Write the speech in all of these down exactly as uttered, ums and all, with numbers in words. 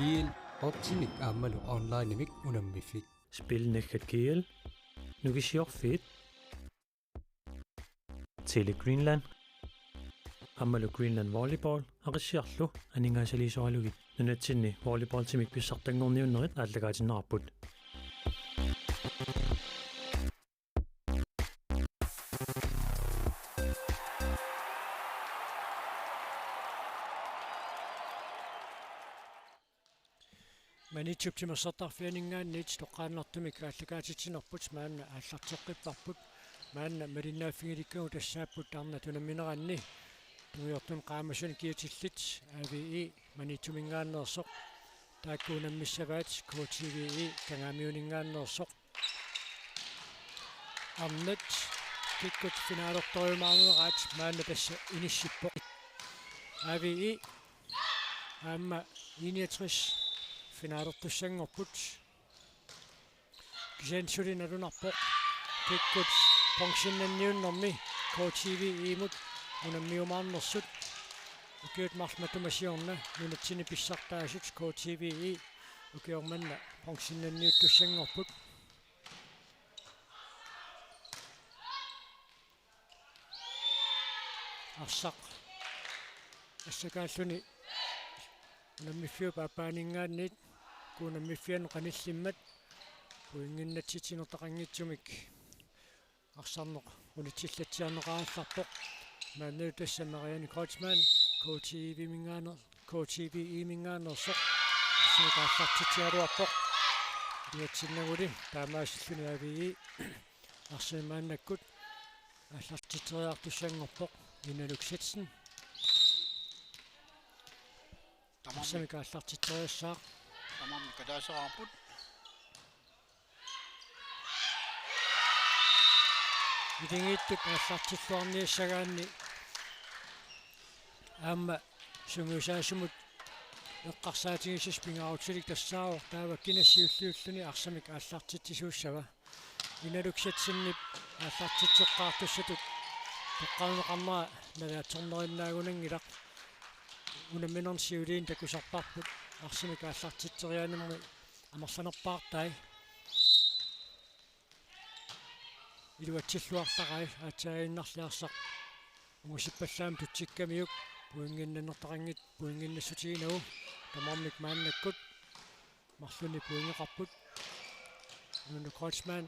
Kiel, Optimik aammalu onlinemik unammiffik. Spil naggat Kiel, Nukissiorfiit, Tele Greenland aammalu Greenland Volleyball Aqissiarlu aningaasaliisoralugit nunatsinni volleyballtimik pissartanngorniunnerit aallakaatinneqarput. Maniitsup timersortarfianinngaanniit toqqaannartumik aallakaatitsinerput maanna aallarteqqipparput. Maanna malinnaaffigilikkagut tassaapput arnat unammineranni. Tungujortumik qaamasunik kiatillit A V E Maniitsuminngaanneersoq. Taakku unammissavaat K T V E Kangaamiuninngaanneersoq. Arnat kikkut finalertorujumaarneraat maanna tassa inissippoq. A V E aamma I niogtres finalertussanngorput. Kisianni suli nalunarpoq kikkut bronzennanniunnermi K T V E-mut unammiumaarnersut. Ukiut marluk matuma siorna nunatsinni pissartaasut K T V E ukioq manna bronzennanniuttussanngorput. Arsaq assakaalluni unammiffiup aappaaninngaanniit uku unammiffiannut qanillimmat pointinngatsitsinertaqanngitsumik arsarneq unitsillatsiarneqarallarpoq. Maannalu tassa Marianne Kreutzmann K T V-minngaanneer-, K T V E-minngaanneersoq arsamik aallartitsigaluarpoq. Iluatsinnaguli taamaasilluni A V E arsamik maannakkut aallartitseriartussanngorpoq. Nina Luksetsen. Tamarmik. Arsamik aallartitseriassaaq. Tamarmik kataaseraarput. Ilingiittut aallartilluarniassagaanni aamma sungiusaasumut eqqarsaatigisassaq pingaarutilik tassaavoq taava kina siulliulluni arsamik aallartitsisuussava. Nina Luksetsenip aallartitseqqaartussatut toqqaannarnera naviatsornerinnaagunanngilaq. Unamminerni siuliini takusarparput arsamik aallartitseriaanermi amerlanerpaartai. Iluatsilluartarai aatsaannguaq arsaq ungusippallaamik tutsikkamiuk pointinngaannertaqanngitsoq pointinngassutiginagu. Tamarmik maannakkut marlunnik pointeqarput. Nina Kreutzmann.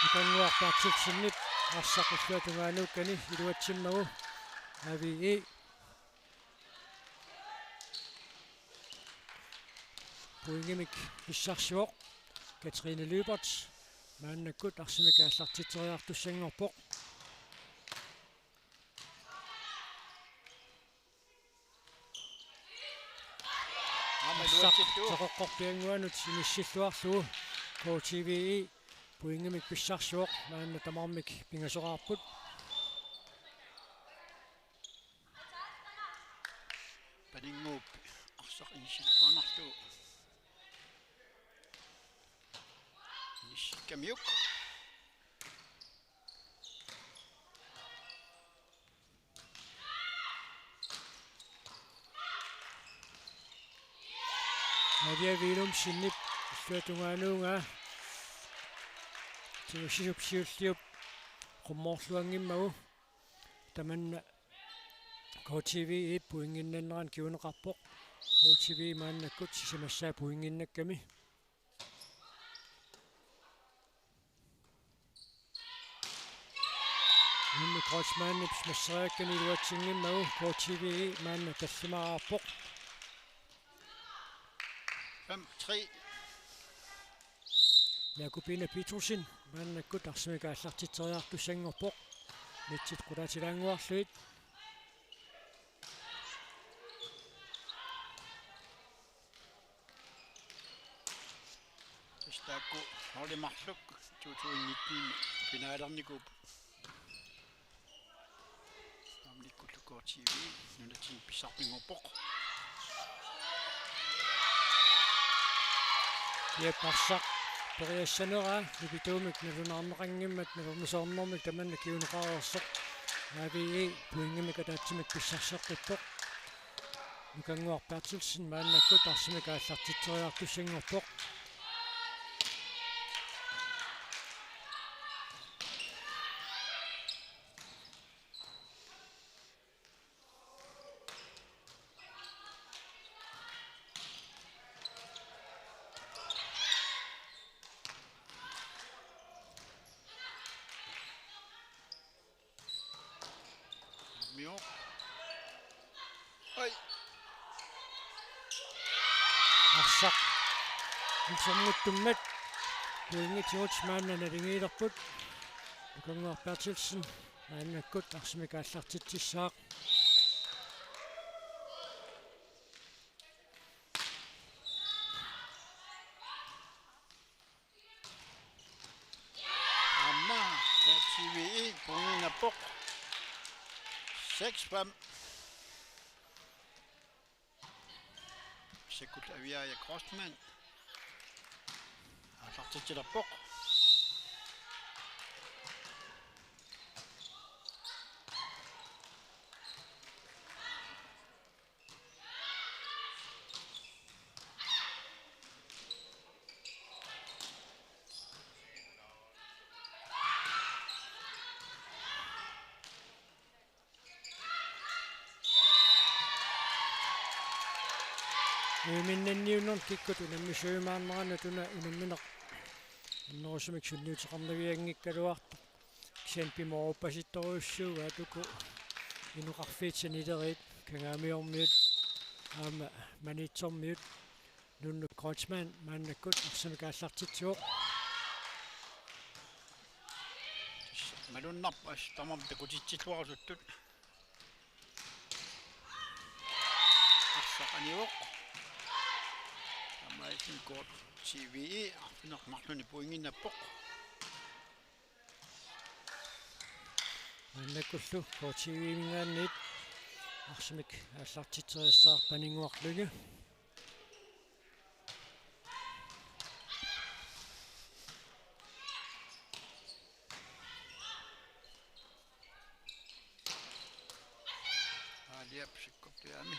Ikannguaq Berthelsenip arsaq illuatungaanuukkani iluatsimmagu A V E pointimik pissarsivoq. Katrine Lyberth maannakkut arsamik aallartitseriartussanngorpoq. Aamma arsaq iluatsillugu. Seqoqqorpiannguanut inissilluarlugu K T V E pointimik pissarsivoq maanna tamarmik pingasoraarput. Paninnguup arsaq inissilluarnarlugu. Inissikkamiuk. Nadia Willumsenip illuatungaanuugaa. Tigussisup siulliup qummoorluanngimmagu. Tamanna K T V E pointinngaanneranut kinguneqarpoq. K T V E maannakkut sisamassaa pointinngakkami. Nina Kreutzmannip simassariakkani iluatsinngimmagu K T V E maanna tallimaarpoq. Fem tre. Jakobine Petersen maannakkut arsamik aallartitseriartussanngorpoq. Nitsit qulaatilaannguarlugit. Tassa taakku holdi marluk to tusind nitten finalernikuupput. Aamma ikkullu K T V nunatsinni pissartanngorpoq. Jep, arsaq periassaneraa nipituumik nalunaarneqanngimmat nalunaarnermik tamanna kinguneqareersoq. A V E pointimik ataatsimik pissarseqqippoq. Nukannguaq Berthelsen maannakkut arsamik aallartitseriartussanngorpoq. Mio. Ai. Arsaq. Ilsormuttummat. Pointigut maanna naligiilerput. Nukannguaq Berthelsen maannakkut arsamik aallartitsissaaq. Aamma K T V E pointinnappoq. Seks fem. Sikkut Aviaja Kreutzmann. Aallartitsilerpoq. Uiminnanniunnermut kikkut unammisuujumaarneranut una unammineq annerusumik sunniuteqarnavianngikkaluartoq. Kisianni pimooruppasittorujussuugaat uku inoqarfiit sanileriit Kangaamiormiut aamma Maniitsormiut. Nunnu Kreutzmann maannakkut arsamik aallartitsivoq. Malunnarpoq assut tamarmik takutitsilluarusuttut. Arsaq anivoq. Taamaalilluni K T V E arfineq-marlunnik pointinnappoq. Maannakkullu K T V-minngaanniit arsamik aallartitseriassaaq Paninnguaq Lynge. Aaliap sikkorpiaami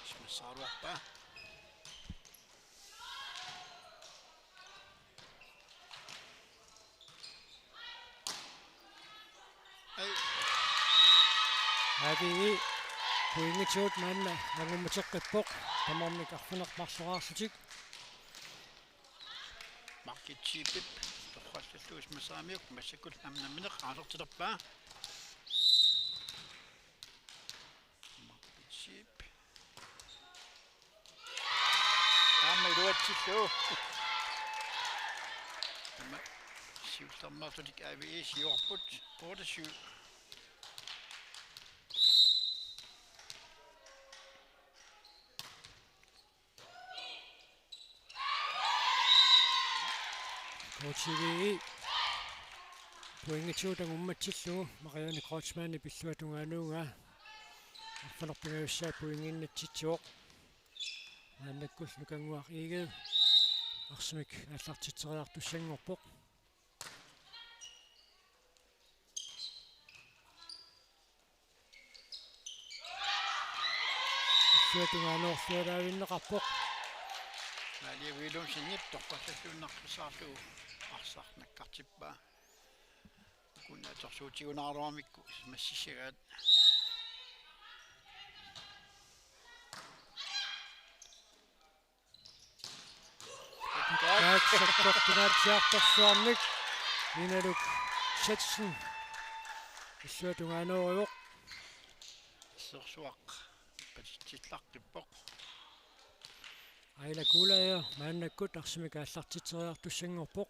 simassaaruarpaa. Ai. A V E pointitigut maanna angummateqqippoq tamarmik arfineq-marloraarlutik. Margit Zeebip torrallallugu simassaamiuk massakkut nammineq aallartilerpaa. Margit Zeeb. Aamma iluatsillugu. Aamma siullermeerlutik A V E siuarput otte syv. K T V E pointitigut angummatsillugu Marianne Kreutzmannip illuatungaanuugaa arfineq-pingajussaa pointinnaatsitsivoq. Maannakkullu Nukannguaq Egede arsamik aallartitseriartussanngorpoq. Illuatungaanuorlualaavinneqarpoq. Malia Willumsenip torrallalluinnaqqissaarlugu arsaq nakkartippaa. Uku atorsuutigunaraluarmikku massissagaat. Taakku sakkortunaatsiartorsuarmik Inaluk Schätzen illuatungaanuuvoq. Assersuaq patitsillaqqippoq. Aila Kuulaja maannakkut arsamik aallartitseriartussanngorpoq.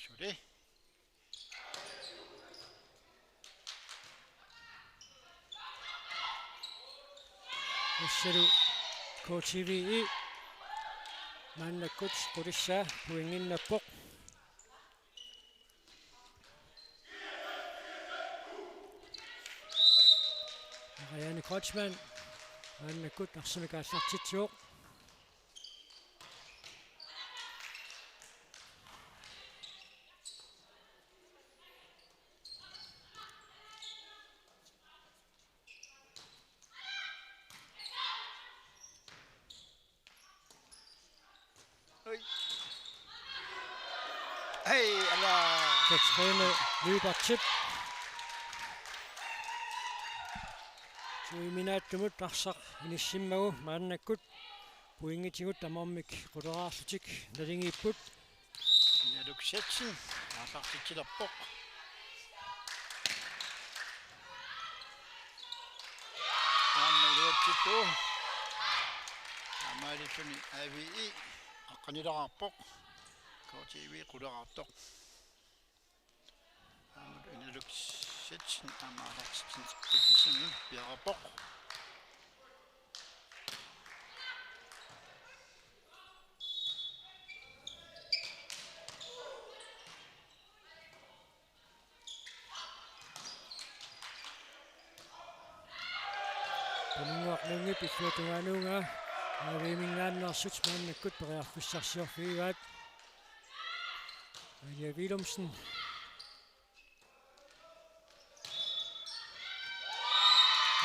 Suli. Tassalu K T V E maannakkut qulissaa pointinnappoq. Marianne Kreutzmann maannakkut arsamik aallartitsivoq. Oi. Hej, ala. Katrine Lyberthip. Tuiminaattumut arsaq inissimmagu maannakkut pointitigut tamarmik quleraarlutik naligiipput. Inaluk Schätzing aallartitsilerpoq. Aamma iluatsittu. Taamaalilluni A V I aqqanilaarpoq. K T V quleraartoq. Aamma Inaluk Schätzing aamma aallartitsinissami piareerpoq. Tuninnguaq Lyngep illuatungaanuugaa A V I-minngaanneersut maannakkut periarfissarsiorfigivaat. Maria Willumsen.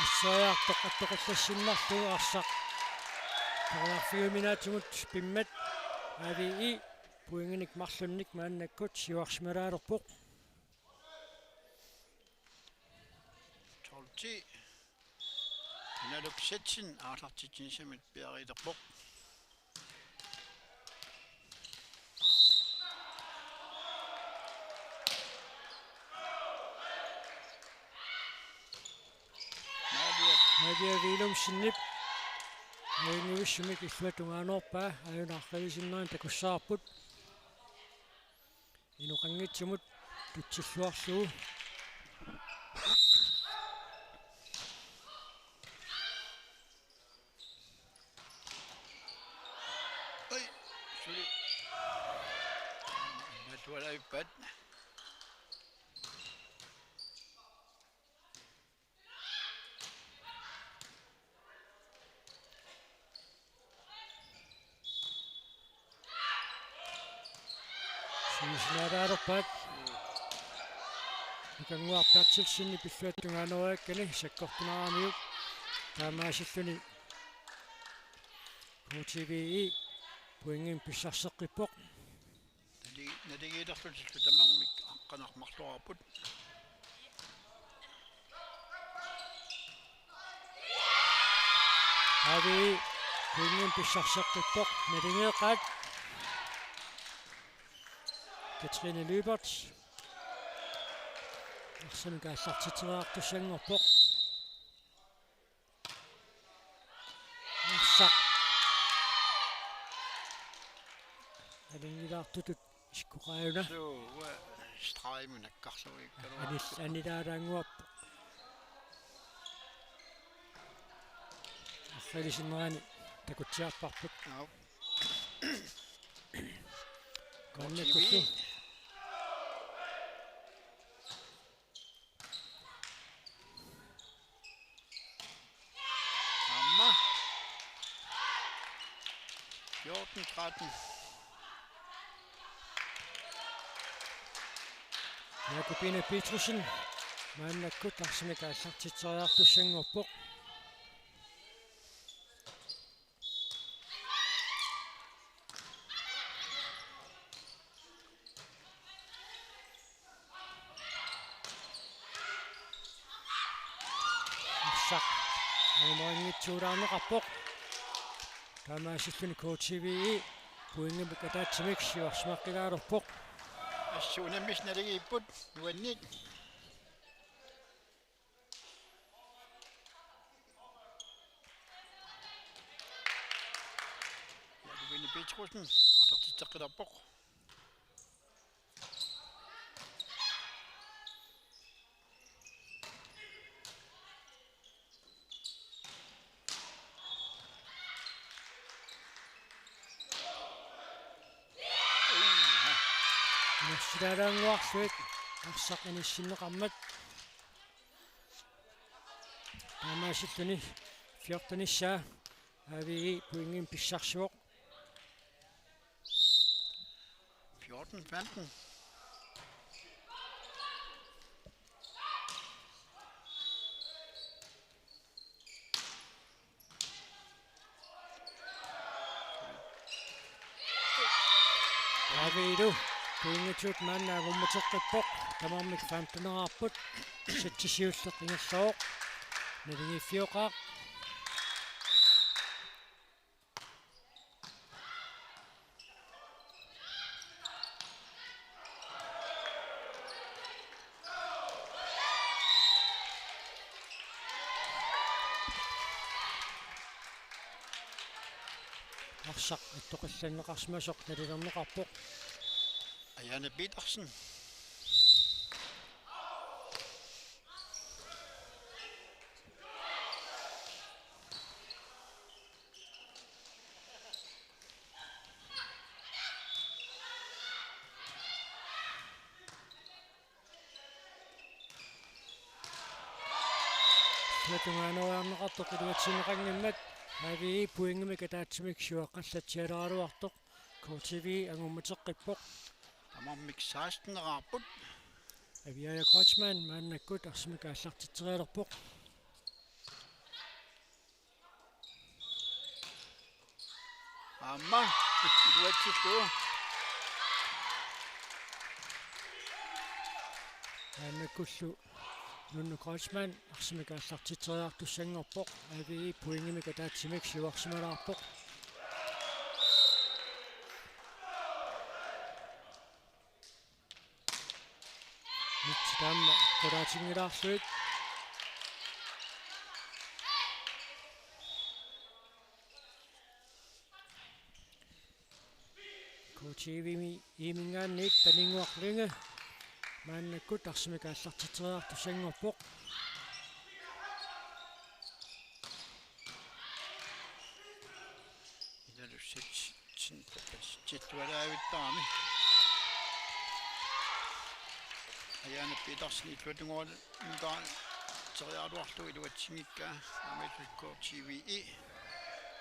Asseriartoq attoqallassinnarlugu arsaq periarfigiuminaatsugut pimmat. A V I pointinik marlunnik maannakkut siuarsimaalaalerpoq. Tolv ti. Inaluk Schätzing aallartitsinissamut piareerpoq. Nadia Willumsenip ajunngivissunik illuatungaanuarpaa, aajuna aqqilisinnerani takussavarput. Inoqanngitsumut tutsilluarlugu. Oi, suli. Matualaippat. Siusinaalaalerpaat. Nikannguaq Berthelsenip illuatungaanuariakkani sakkortuneramiuk taamaasilluni K T V I pointimik pissarseqqippoq. Nali-, naligiilerlutillu tamarmik aqqaneq-marluarput. A V I pointimik pissarseqqippoq, naligeeqqaat. Katrine Lyberth. Arsamik aallartitseriartussanngorpoq. Arsaq. Alingilaartutut isikkoqaajuna. Suu, uanga stregimut nakkarluinnarlugu. Anil-, anilaaraannguarpoq. Aqqilisinnerani takutsiarparput. Aap. Maannakkullu. Aamma. Fjorten tretten. Jakobine Petrussenip maannakkut arsamik aallartitseriartussanngorpoq. Arsaq. Aamma anngitsuulaarneqarpoq. Taamaasilluni K T V I pointimik ataatsimik siuarsimaqqilaalerpoq. Assut unammisut naligiipput nuannik. Jakobine Petrussenip aallartitseqqilerpoq. Inersilaaraannguarlutik arsaq inissinneqarmat. Taamaasilluni fjortenissaa A V E pointimik pissarsivoq. Fjorten femten. A V E-lu pointiusut maanna angummateqqippoq, tamarmik femteneqarput, sætti siulleq ingerlavoq, naligiiffioqaaq. Arsaq attoqallanneqarsimasoq nalilerneqarpoq. Ajaana Petersen. Tungaaneriarneqartoq iluatsinneqanngimmat A V E pointimik ataatsimik siuaqqallatsialeraluartoq K T V angummateqqippoq. Tamarmik seksteneqarput. Aviaja Kreutzmann maannakkut arsamik aallartitserialerpoq. Aamma iluatsillugu. Maannakkullu Nunnu Kreutzmann arsamik aallartitseriartussanngorpoq, A V E pointimik ataatsimik siuarsimalaarpoq. Mitsi taama qulaatinngilaarluit. K T V-mi iimingaanniit Paninnguaq Lynge maannakkut arsamik aallartitseriartussanngorpoq. Ilalussit sin tapasitsillualaavittarami. Ajaana Petersen illuatungoorlugu teriaraluarlugu iluatsinngikkaa aamma K T V-i.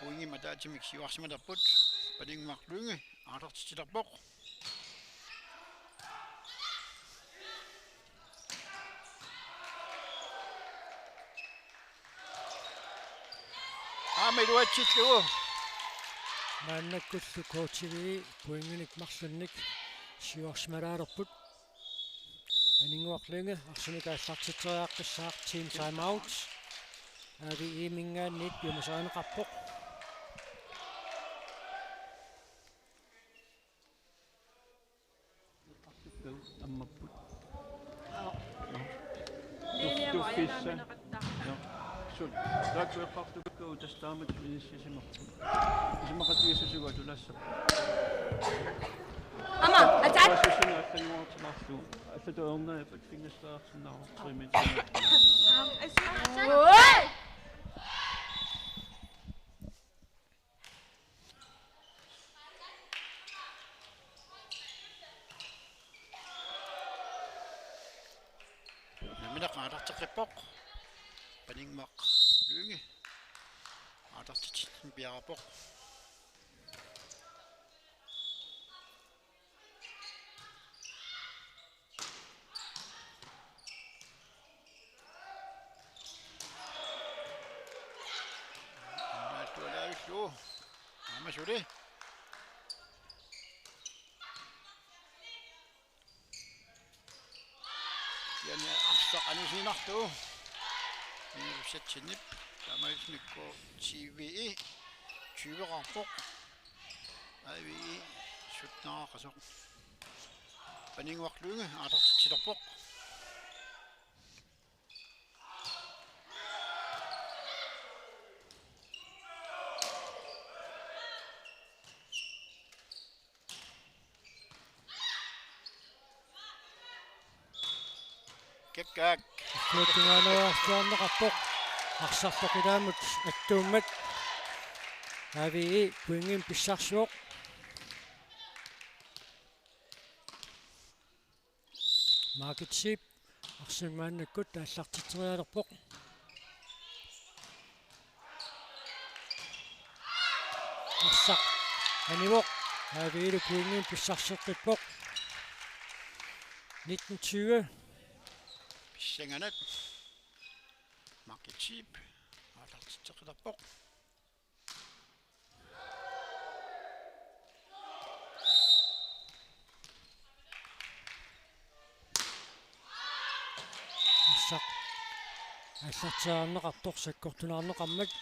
Pointimik ataatsimik siuarsimalerput. Paninnguaq Lynge aallartitsilerpoq. Aamma iluatsillugu. Maannakkullu K T V pointinik marlunnik siuarsimalaalerput. Paninnguaq Lynge arsamik aallartitseriaqqissaaq, team timeout. A V E-minngaanniit piumasarineqarpoq. Ammapput. Aap. Nå. Tuffissa. Nå. Sut. Taakku eqqartukkagut tassa taamatut inissisimapput. Isumaqatigiissusigut atulaassapput. Ama, atat. Taassussineq allanngortilaarlugu. Allatut ajornariappat fingerstærarsinnaavoq tre meter. Aap, asma. Oi! Nammineq aallarteqqippoq. Paninnguaq Lynge aallartitsinnik piareerpoq. Aamma suli. Kisianni arsaq anisinartoq. Inuussatsinnik taamaasilluni K T V-i tyveqarpoq. A V E sytteneqartoq. Paninnguaq Lynge aallartitsilerpoq. Kikkaak. Tungaaneriartuaarneqarpoq. Arsartoq ilaamut attuummat. A V E pointimik pissarsivoq. Margit Zeeb arsamik maannakkut aallartitserialerpoq. Aallartitseqqittaq anivoq. A V E-lu pointinik pissarseqqippoq. Nitten tyve. Pissanganaq. Mark Cheap aallartitseqqilerpoq. Assaq aallartiaarneqartoq sakkortunaarneqarmat.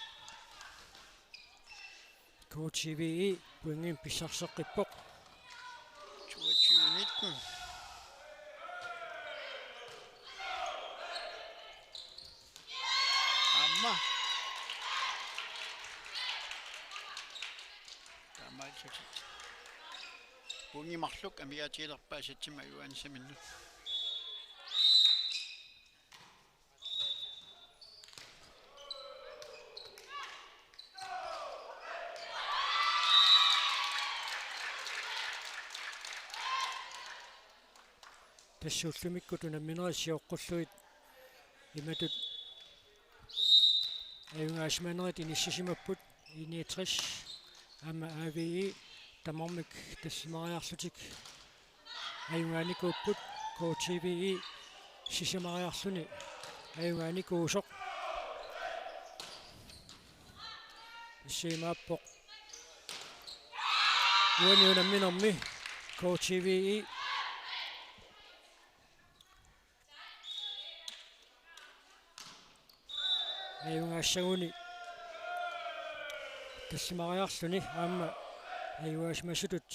K T V E pointinik pissarseqqippoq. Toogtyve nitten. Aamma. Taamaasilluni. Pointit marluk amigaatigilerpaat settimik ajugaanissaminnut. Tassa ullumikkut unamminerit sioqqullugit imatut ajugaasimanerit inissisimapput. I niogtres aamma A V E tamarmik tallimariarlutik ajugaanikuupput. K T V E sisamariarluni ajugaanikuusoq. Tassa imaappoq uani unamminermi K T V E ajugaassaguni tallimariarluni aamma ajugaasimasutut.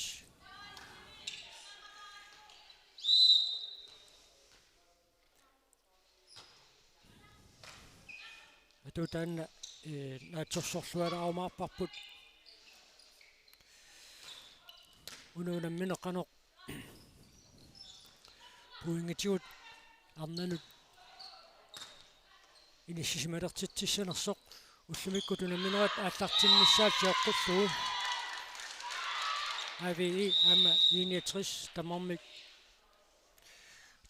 Atuut taanna, eh, naatsorsorlualaarumaarparput. Una unammineq qanoq pointigut arnanut inissisimalertitsissanersoq. Ullumikkut unamminerit aallartinnissaat sioqqullugu. A V E aamma I niogtres tamarmik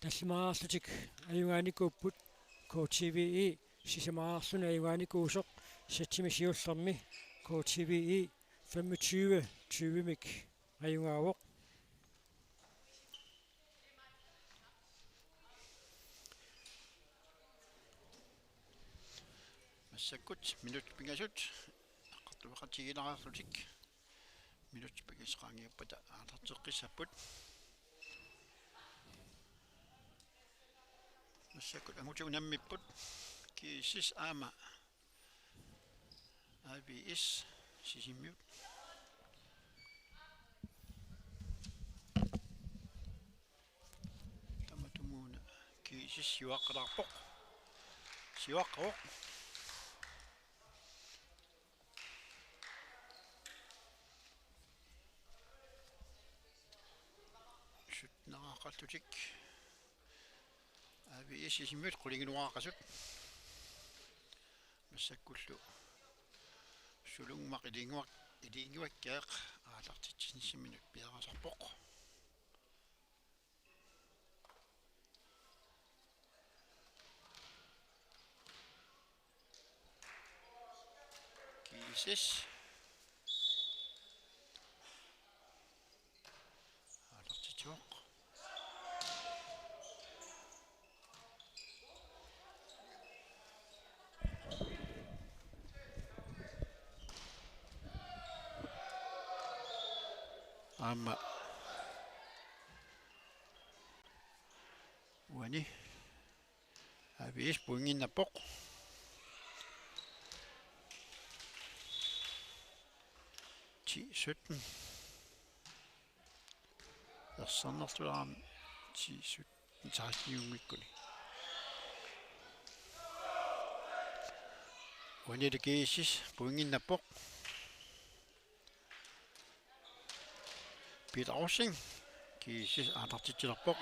tallimariarlutik ajugaanikuupput. K T V E sisamariarluni ajugaanikuusoq, settimik siullermi K T V E femogtyve tyvemik ajugaavoq. Massakkut minutsit pingasut eqqartueqatigiilaarlutik. Minutsit pingasut qaangiuppata aallarteqqissapput. Massakkut angutit unammipput. G S S aamma A V S Sisimiut. Tamatumuuna G S S siuaqqalaarpoq. Siuaqqavoq. Sytteneraaqallutik. A V S Sisimiut qulingiluaaqasut. Massakkullu Sulummaq Ilinnguaq-, Ilinnguakkaaq aallartitsinissiminut piareersarpoq. G S S. Aallartitsivoq. Aamma uani A V S pointinnappoq. Ti sytten. Ersernertulaarami ti sytten seksteniunngikkuni. Uanilu G S S pointinnappoq. Peter Rosing, G S S aallartitsilerpoq.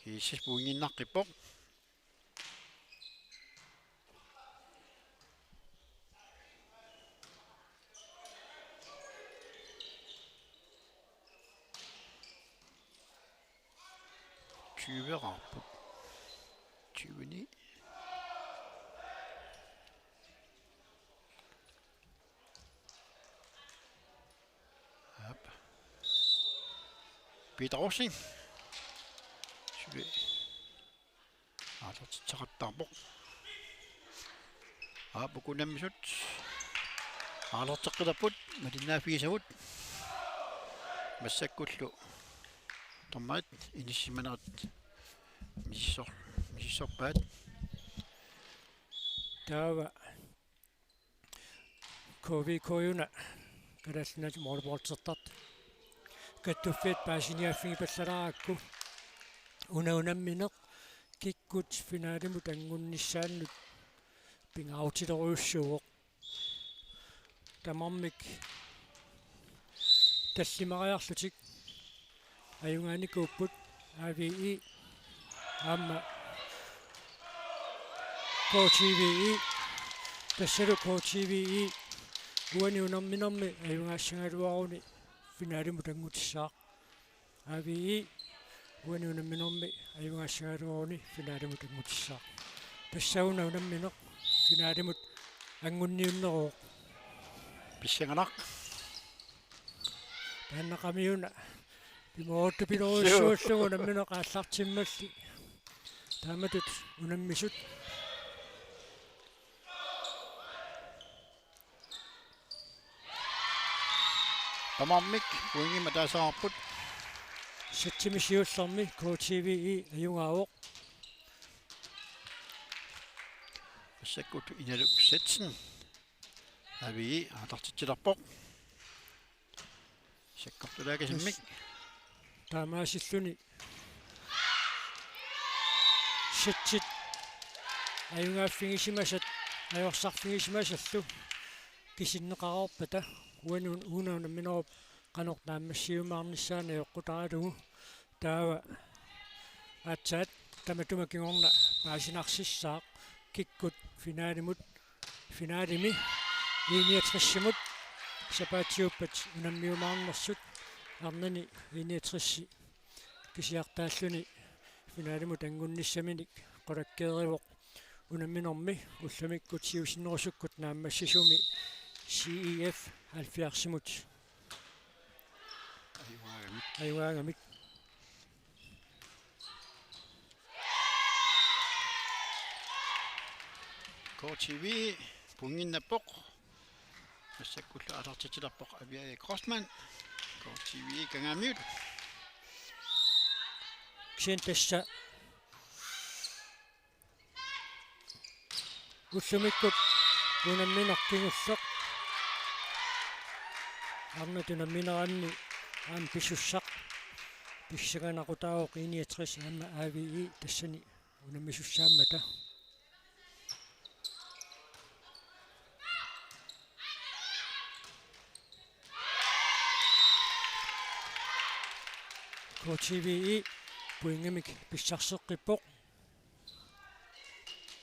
G S S pointinnaqqippoq. tyve-rarput. Tyve-ni. Aap. Peter Rosing. Suli aallartitseqattaarpoq. Aap, uku unammisut aallarteqqilerput, malinnaaffigisavut. Massakkullu dommerit inissisimanerat misissor-, misissorpaat. Taava K V K-una Kalaallit Nunaanni målboldsertartut kattuffiat paasiniaaffigipallalaarakku, una unammineq kikkut finalimut angunnissaannut pingaarutilerujussuuvoq. Tamarmik tallimariarlutik ajugaanikuupput, A V E aamma K T V E. Tassalu K T V E uani unamminermi ajugaassagaluaruni finalimut angutissaaq. A V E uani unamminermi ajugaassagaluaruni finalimut angutissaaq. Tassa una unammineq finalimut angunniunneruvoq. Pissanganaq. Taannaqami una pimooruttupiloorujussuullugu unammineq aallartimmalli. Taamatut unammisut. Tamarmik pointimik ataaseqarput. Sætsimi siullermi K T V E ajugaavoq. Massakkut Inalu Sætsen. A V E aallartitsilerpoq. Sakkortulaakasimmik. Taamaasilluni sætsit ajugaaffigisimasat ajorsarfigisimasallu kisinneqareerpata uani un-, una unamminerup qanoq naammassiumaarnissaa ajoqutaralugu. Taava aatsaat tamatuma kingorna paasinarsissaaq kikkut finalimut, finalimi I niogtresimut sapaatiuppat unammiumaarnersut. Arnani I niogtres kisiartaalluni finalimut angunnissaminik qulakkeerivoq unamminermi ullumikkut siusinnerusukkut naammassisumi C E F halvfjerdsimut. Ajugaagamik. Ajugaagamik. K T V pointinnappoq. Massakkullu aallartitsilerpoq Aviaja Grossmann. K T V Kangaamiut. Kisianni tassa ullumikkut unammineq kingulleq arnat unammineranni aamma pisussaq pissanganaqutaavoq I niogtres aamma A V E tassani unammisussaammata. K T V E pointimik pissarseqqippoq.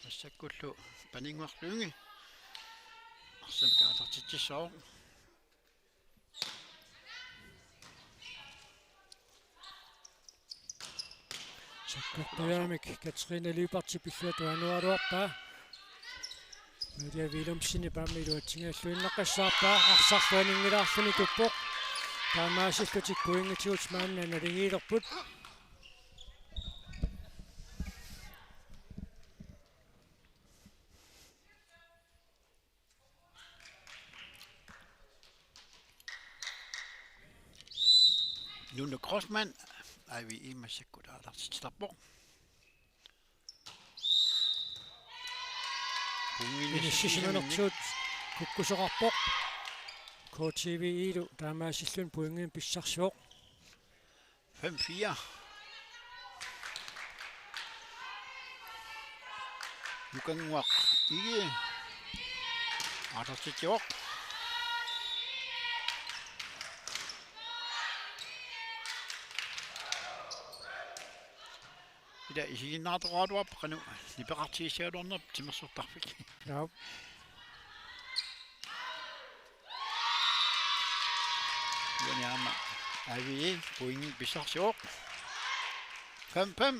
Massakkullu Paninnguaq Lynge arsamik aallartitsissaaq. Sakkortujaamik Katrine Lyberth pilluatunganuaraluarpaa. Maria Willumsenip aamma iluatsinngilluinnaqqissaarpaa, arsarlu aninngilaarluni tuppoq. Taamaasillutik pointigut maanna naligiilerput. Nunu Grossmann, A V E massakkut aallartittarpoq. Inissisimanersuut kukkusoqarpoq. K T V E-lu taamaasilluni pointimik pissarsivoq. Fem fire. Nukannguaq Egede aallartitsivoq. Ila isiginnaartoqaraluarpoq qanoq nipeqartigissagaluarnerput timersortarfik. Jaa. Uani aamma A V E pointimik pissarsivoq. Fem fem.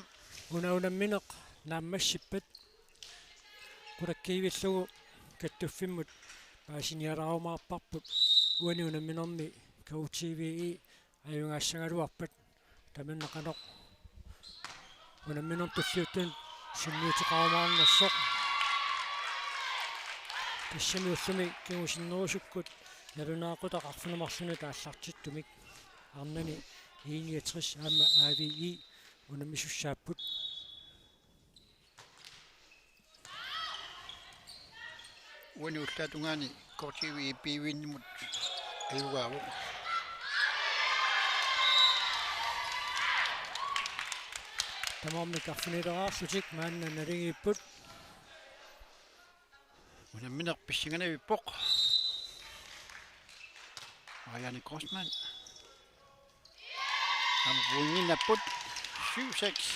Una unammineq naammassippat qulakkiivillugu kattuffimmut paasinialaarumaarparput, uani unamminermi K T V E ajugaassagaluarpat tamanna qanoq unamminermi tulliuttunut sunniuteqarumaarnersoq. Tassami ullumi kingusinnerusukkut nalunaaqutaq arfineq-marlunut aallartittumik arnani E niogtres aamma A V E unammisussaapput. Uani ullaap tungaani K T V E B-vinnimut ajugaavoq. Tamarmik arfinileraarlutik maanna naligiipput. Unammineq pissanganavippoq. Marianne Grossmann. Aamma pointinnapput. Syv seks.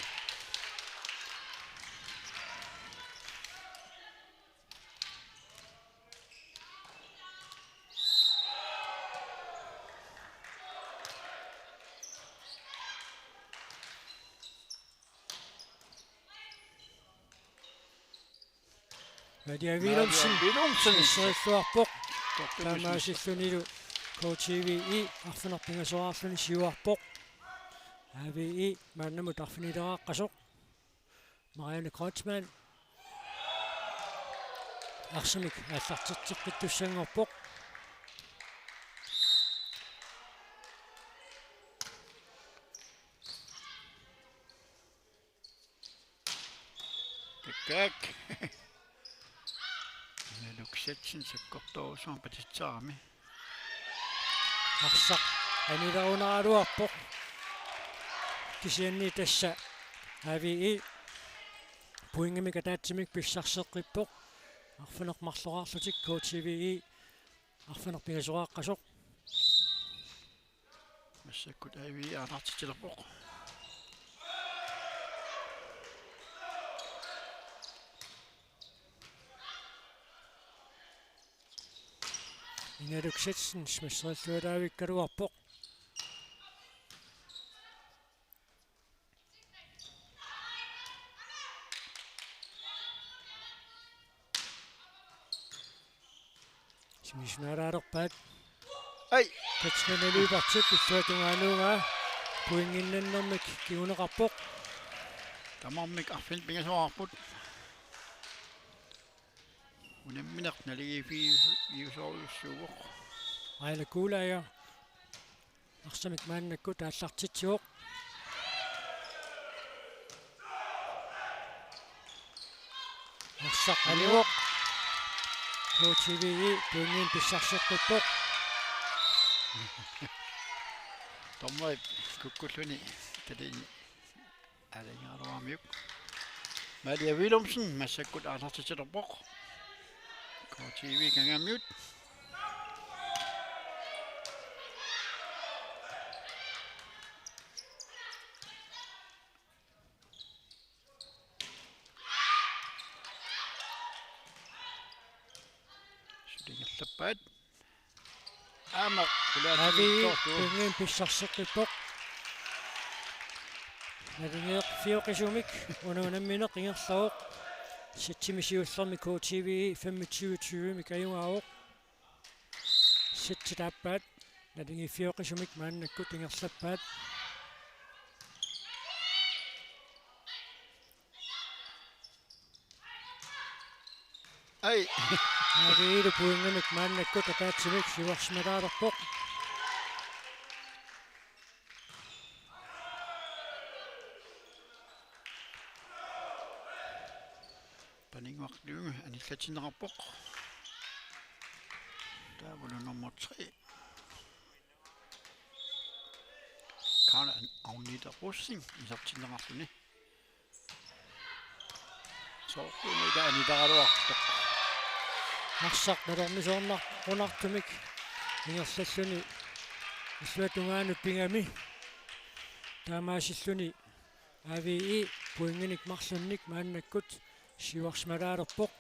Maria Willumsen. Maria Willumsen. Sisserissuarpoq. Taamaasillunilu K T V E arfineq-pingasoraarluni siuarpoq. A V E maannamut arfinileraqqasoq. Marianne Kreutzmann. Arsamik aallartitseqqittussanngorpoq. Kakkaak. Inaluksetsin sakkortoorujussuarmik patitsisarami. Arsaq anilerunaraluarpoq. Kisianni tassa A V E pointimik ataatsimik pissarseqqippoq. Arfineq-marloraarlutik K T V E arfineq-pingasoraqqasoq. Massakkut A V E aallartitsilerpoq. Inaluksetsin smasserillualaavikkaluarpoq. Semifinalaalerpaat. Ai. Katrine Lyberthip illuatungaanuugaa pointinnannermik kinguneqarpoq. Tamarmik arfineq-pingasoraarput. Unammineq naligiiffigiusorujussuuvoq. Aila Kuulaaja. Arsamik maannakkut aallartitsivoq. Arsaq anivoq. K T V E pointinik pissarseqqippoq. Dommeri kukkulluni talini aalajangerumaaramiuk. Maria Willumsen massakkut aallartitsilerpoq. K T V Kangaamiut. Suli ingerlappaat. Aamma A V E qulaatigiittoortoq. Pointinik pissarseqqippoq. Naligiiffioqisumik una unammineq ingerlavoq. Sætimi siullermi K T V E femogtyve tyvemik ajugaavoq. Sættit aappaat naligiiffioqisumik maannakkut ingerlappaat. Ai. A V E-lu pointimik maannakkut ataatsimik siuarsimagaalerpoq. Paninnguaq Lynge anillatinneqarpoq. Taavalu nummer tre. Karla Agnete Rosing isertinneqarluni. Soorlu ila anileraluartoq. Arsaq nalornisoornarunartumik ingerlalluni illuatungaanut pigami. Taamaasilluni A V E pointinik marlunnik maannakkut siuarsimagaalerpoq.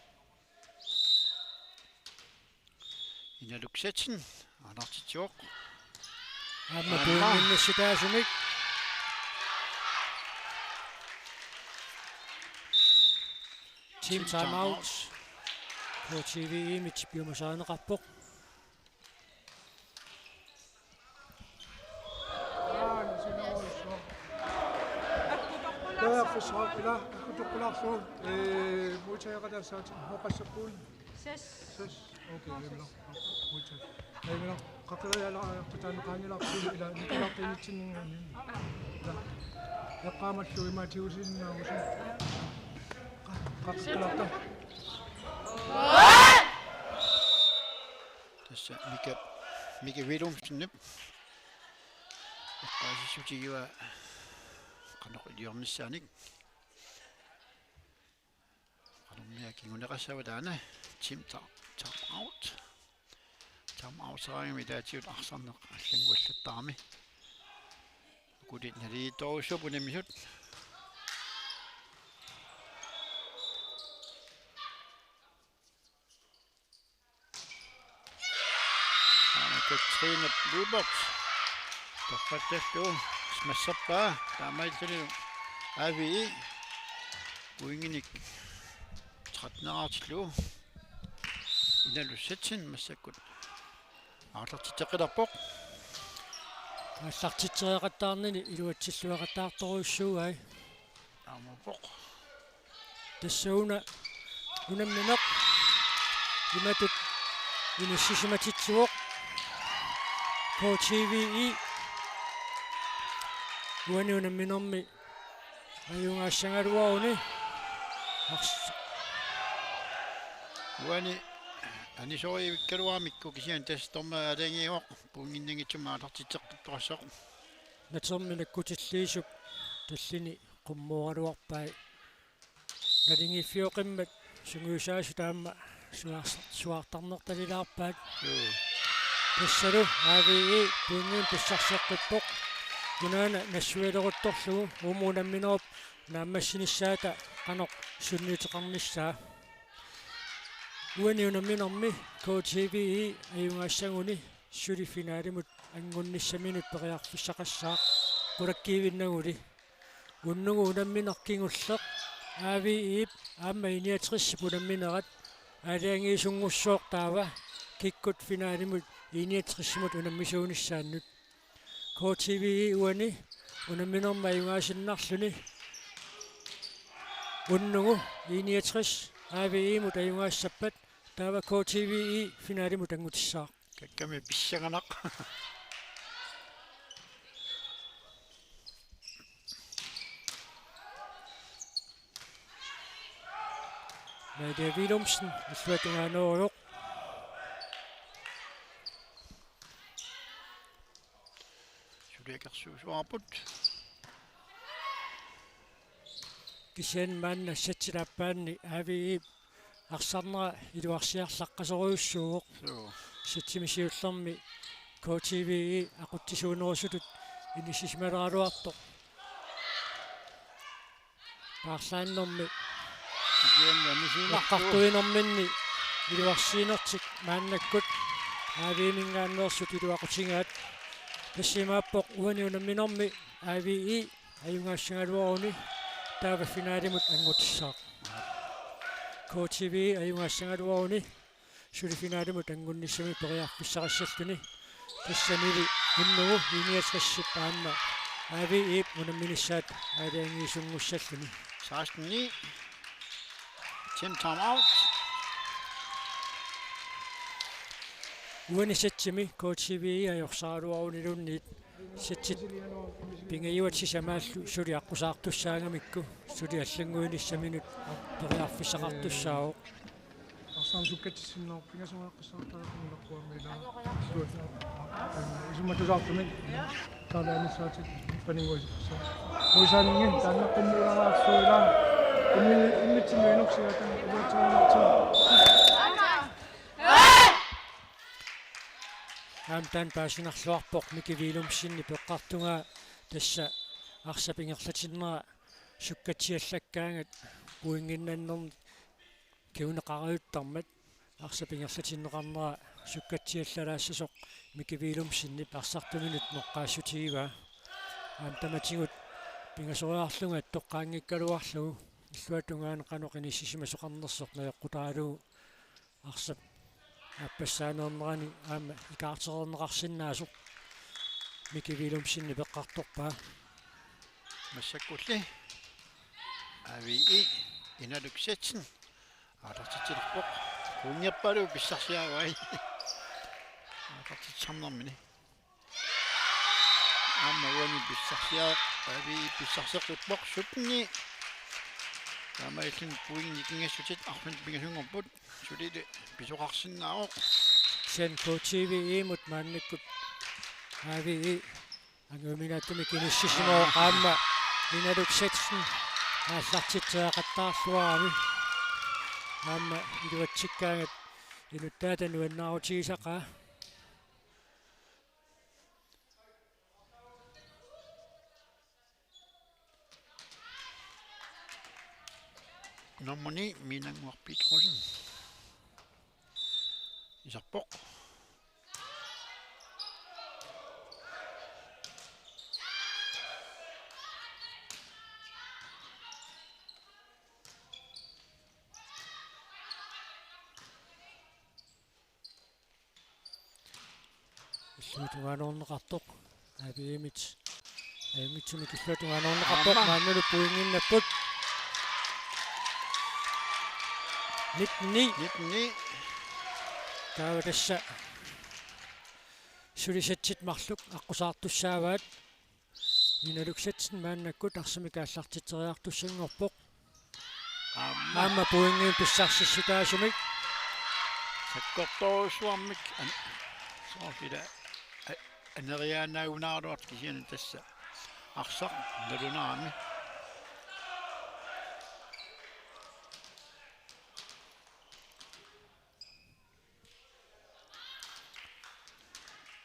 Inaluksetsin aallartitsivoq. Aamma. Aamma pointinik pissutaasumik. Team timeout. K T V-imit piumasarineqarpoq. Periarfissaq ila, akkutoqqulaarlugu, ee, modtageqataassaat, oqassappugut. Ses. Ses. Okay, aamma. Modtag. Aamma. Qaqerialaartut taanna qaangilaarput ila, nikalaqqinnitsinninngaanniit. Ila. Eqqaamallugu ima tigusinnaavusi. Qa-, qaqqerilaarta. Tassa Mika, Mika Willumsenip eqqaasissutigaa qanoq iliornissaanik. Qanormita kinguneqassava taanna. Team ta-, timeout. Timeout-saraangami taatigut arsarneq allannguallattarami. Ukuli nalitorujussuupput unammisut. Aana Katrine Lyberth. Torrattallu smassappaa taamaalilluni A V E. Pointinik tretten-eraartillugu. Inalussatsinnut massakkut aallartitseqqilerpoq. Aallartitsereqattaarnini iluatsilluaqattaartorujussuugai. Aammaappoq. Tassa una unammineq imatut inissisimatitsivoq. K T V-i uani unamminermi ajugaassagaluaruni. Ars-. Uani anisorivikkaluaramikku kisianni tassa torma aalajangiivoq, pointinnanngitsumik aallartitseqqittoqassaaq. Natermi nakkutilliisup tallini qummooraluarpai. Naligiiffioqimmat sungiusaasut aamma suaars-, suaartarnertalilaarpaat. Juu. Tassalu A V E pointinik pissarseqqippoq. Unaana nassuialeruttorlugu uuma unamminerup naammassinissaata qanoq sunniuteqarnissaa. Uani unamminermi K T V-i ajugaassaguni suli finalimut anngunnissaminut periarfissaqassaaq qulakkiivinnaguli. Unnugu unammineq kingulleq A V E-p aamma I-niogtresip unamminerat aalajangiisunngussaaq taava kikkut finalimut I-niogtresimut unammisuunissaannut. K T V-i uani unamminermi ajugaasinnarluni unnugu I-niogtres A V E-mut ajugaassappat taava K T V-i finalimut anngutissaaq. Kakkami pissanganaq. Nadia Willumsen, illuatungaaneerujoq. Suliakersuusuarput. Kisianni maanna setip aappaanni A V E arsarnera iluarsiarlaqqasorujussuuvoq. Suu. Setimi siullermi K T V-i aqutsisuunerusutut inissisimaleraluartoq. Paarlaannermi. Kisianni anisiinnarlugu. Eqqartuinerminni iluarsiinertik maannakkut A V E-minngaanneersut iluaqutigaat. Tassa imaappoq uani unamminermi A V E ajugaassagaluaruni taava finalimut anngutissaaq. K T V-i ajugaassagaluaruni suli finalimut anngunnissamik periarfissaqassalluni. Tassanili unnugu I-niogtresip aamma A V E-p unamminissaat aalajangiisunngussalluni. Seksten ni. Team timeout. Uani setimi K T V-i ajorsaraluaruniluunniit setip pingajuat sisamaallu suli aqqusaartussaagamikku suli allannguinissaminut periarfissaqartussaavoq. Arsaq sukkatsissinnaasoq pingasoqaqqissaartaraqqinnaquammi ila. Isumatusaartumik. Taalaanissaatit paninnguisarpassuit. Muisaanngin taannaqqinnilaarsuuvoq ila. Immi-, immitsinnut inuksiata iluatsiaannartigu. Aamma taanna paasinarluarpoq Miki Willumsenip eqqartugaa tassa arsap ingerlatinnera sukkatsiallakkaangat pointinnannernik kinguneqarajuttarmat arsap ingerlatinneqarnera sukkatsiallalaassasoq Miki Willumsenip arsartuminut noqqaassutigivaa. Aamma tamatigut pingasoriarlunga attoqqaanngikkaluarlugu illuatungaani qanoq inissisimasoqarnersoq najoqqutaalugu arsap aappassaaneernerani aamma ikaartereerneqarsinnaasoq Miki Willumsen nipeqqartorpaa. Massakkulli A V E Inaluk Stetson aallartitsilerpoq. Kuunngippalu pissarsiaavai. Aallartitsisarnermini. Aamma uani pissarsiaa-, A V E pissarseqqippoq sytten ni. Taamaalilluni pointit nikingassutit arfineq-pingasunngorput. Sulilu pisoqarsinnaavoq. Sen K T V E-mut maannakkut A V E anguminaattumik inissisimavoq aamma Inaluk Stetson aallartitseriaqattaarluarami. Aamma iluatsikkaangat inuttaata nuannaarutigisaqaa. Nummer ni, Minannguaq Petrusson. Iserpoq. Illuatungaanoorneqartoq. A V M-it. A V M-itsumik illuatungaanoorneqartoq. Aamma. Maannalu pointinnapput. Nitten ni. Nitten ni. Taava tassa sulisatsit marluk aqqusaartussaavaat. Inaluk Stetson maannakkut arsamik aallartitseriartussanngorpoq. Aamma. Aamma pointit pissarsissutaasumik. Sakkortoorujussuarmik an-, soorlu ila a-, aneriaannaagunaraluartoq kisianni tassa arsaq nalunarami.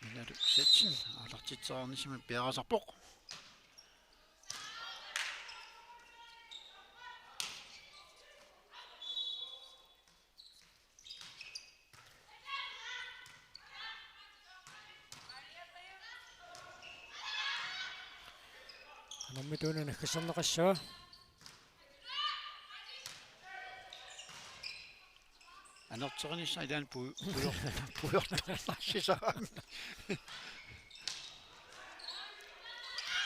Inaluk Stetson aallartitseriarnissamut piareersarpoq. Qanormita una naggaserneqassava? Anerterinissaq ilaanni pu-, pujor-, pujortornarsisarami.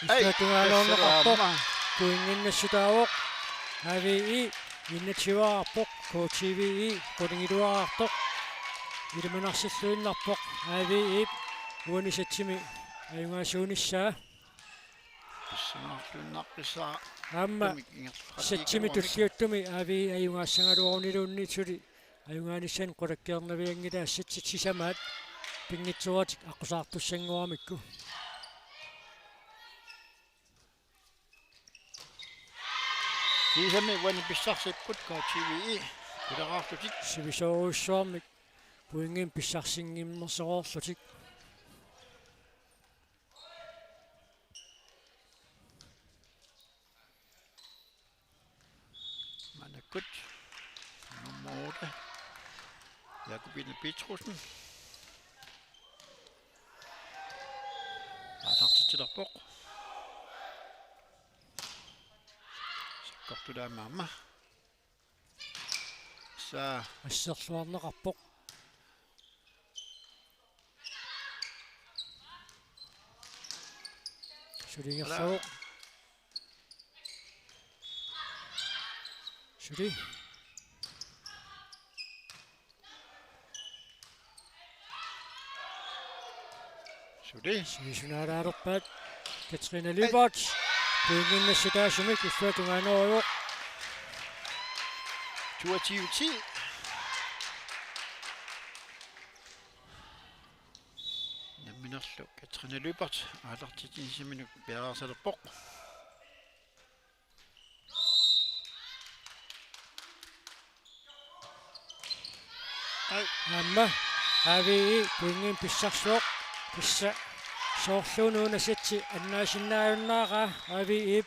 Illuatungaanoorneqarpoq. Aamma. Pointinnassutaavoq. A V E enogtyveqarpoq. K T V E qulingiluaartoq. Ilimanarsilluinnarpoq. A V E uani satsimi ajugaasuunissaa. Pissanarluinnaqqissaaq. Aamma. Tumik ingerlaqatigigaluarmik. Satsimi tulliuttumi A V E ajugaassagaluaruniluunniit suli ajugaanissani qulakkeernavianngilaassatsit sisamaat pinngitsooratik aqqusaartussanngoramikku. Kiisami uani pissarsipput K T V E quleraarlutik. Sivisoorujussuarmik pointit pissarsinngimmersoorlutik. Maannakkut nummer otte, Jakobine Petrusson. Aallartitsilerpoq. Sakkortulaammat aamma. Saa. Asserluarneqarpoq. Suli ingerlavoq. Suli. Suli. Sivisunaalaalerpaat. Katrine Lyberth. Pointinnassutaasumik illuatungaanooruvoq. Toogtyve ti. Namminerlu Katrine Lyberth aallartitsinissaminut piareersalerpoq. Ai. Aamma A V E pointit pissarsuoq. Tassa soorluuna una satsi annaasinnaajunnaarpaa A V E.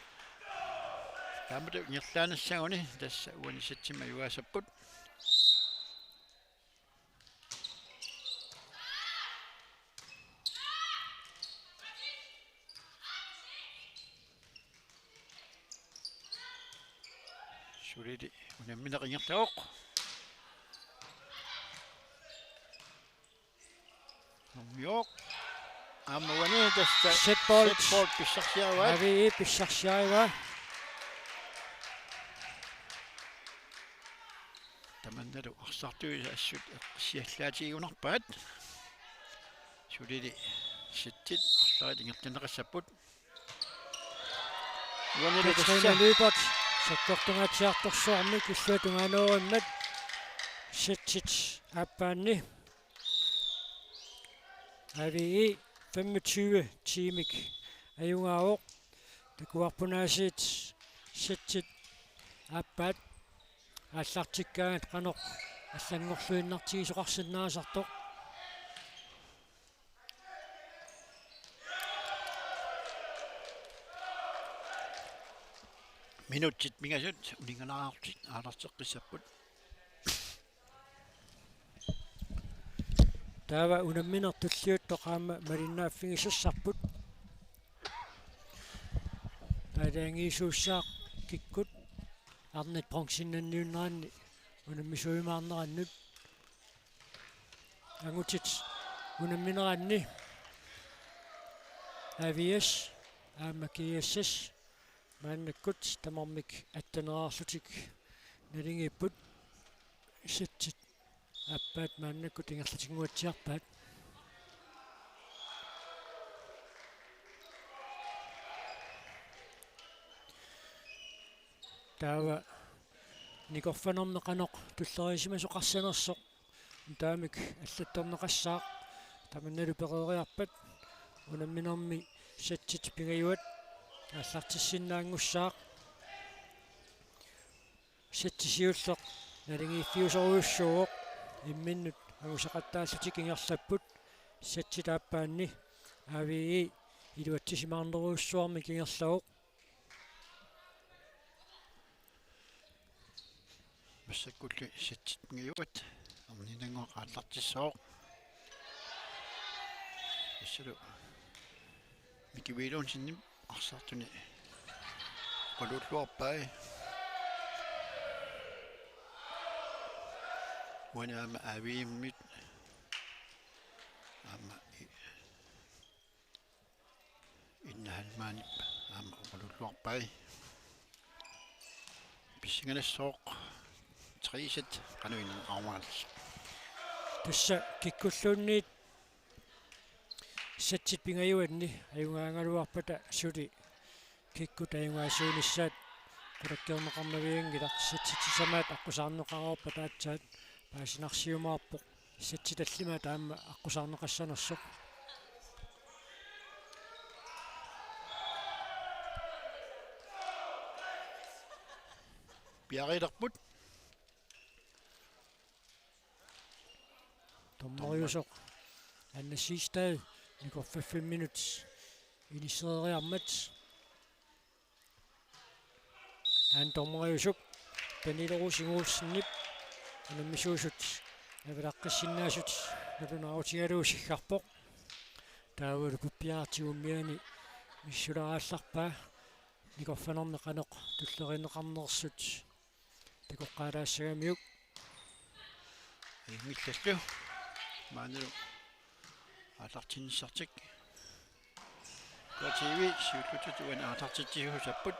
Taamatut ingerlaanissaguni tassa uani satsimi ajugaassapput. Sulili unammineq ingerlavoq. Umiooq. Aamma uani tassa setball. Setball pissarsiarivaa. Avi pissarsiarivaa. Tamannalu arsartuisa assut eqqissiallaatigigunarpaat. Sulili settit arlaat ingerlanneqassapput. Uani Katrine tassa. Lyberth sakkortungaatsiartorsuarmik illuatungaanoorimmat settit aappaanni. Avi femogtyve tiimik ajugaavoq. Takuarput aasiit settit aappaat aallartikkaangat qanoq allanngorluinnartigisoqarsinnaasartoq. Minutsit pingasut uninngaannarlutik aalarteqqissapput. Taava unammineq tulliuttoq aamma malinnaaffigisassarput. Aalajangiisuussaaq kikkut arnat bronzennanniunneranni unammisuujumaarnerannut. Angutit unammineranni A V S aamma G S S maannakkut tamarmik atteneraarlutik naligiipput. Settit aappaat maannakkut ingerlatinnguatsiarpaat. Taava nikorfanermi qanoq tulleriisimasoqarsimanersoq taamik allattorneqassaaq. Tamannalu pereeriarpat unamminermi settit pingajuat aallartissinnaanngussaaq. Setti siulleq naligiiffiusorujussuuvoq, imminnut angusaqattaallutik ingerlapput. Settit aappaanni A V E iluatsisimaarnerujussuarmik ingerlavoq. Massakkulli settit pingajuat erniinnannguaq aallartissaaq. Tassalu Miki Willumsenip arsartuni oqaluulluarpai. Uani aamma A V E-mit aamma i-, Inna Hallmanip aamma oqaluulluarpai. Pissanganassaaq tre-t qanoq innerpaamik. Tassa kikkulluunniit settit pingajuanni ajugaagaluarpata suli kikkut ajugaasuunissaat qulakkeerneqarnavianngilaq, settit sisamaat aqqusaarneqareerpata aatsaat paasinarsiumaarpoq. Settit tallimaat aamma aqqusaarneqassanersoq. Piareerput. Dommeriusoq Anna Siegstad nikorfaffimminut inissereeriarmat. Aana dommeriusup Pernille Rosing Olsenip unammisuusut navalaqqissinnaasut nalunaarutigalugu siggarpoq. Taavalu puppiartigu umiaani misissularaallarpaa nikorfanermi qanoq tulleriinneqarnersut takoqqaalaassagamiuk. Ajunngillallu. Maannalu aallartinnissartik. K T V siulliuttut uani aallartitsisuusapput.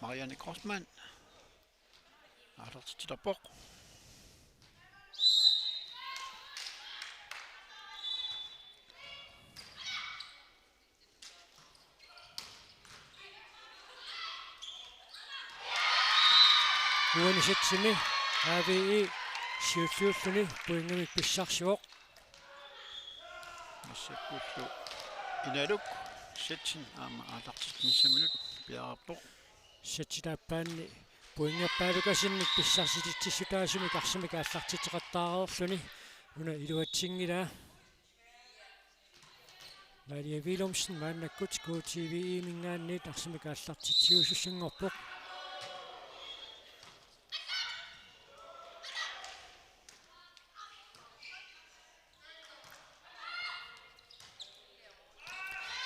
Marianne Grossmann aallartitsilerpoq. Uani settimi A V E siulliulluni pointimik pissarsivoq. Massakkullu Inaluk settinik aamma aallartitsinissaminut piareerpoq. Settit aappaanni pointerpaalukasinnik pissarsititsissutaasumik arsamik aallartitseqattaareerluni una iluatsinngilaa. Maria Willumsen maannakkut K T V-minngaanniit arsamik aallartitsiusussanngorpoq.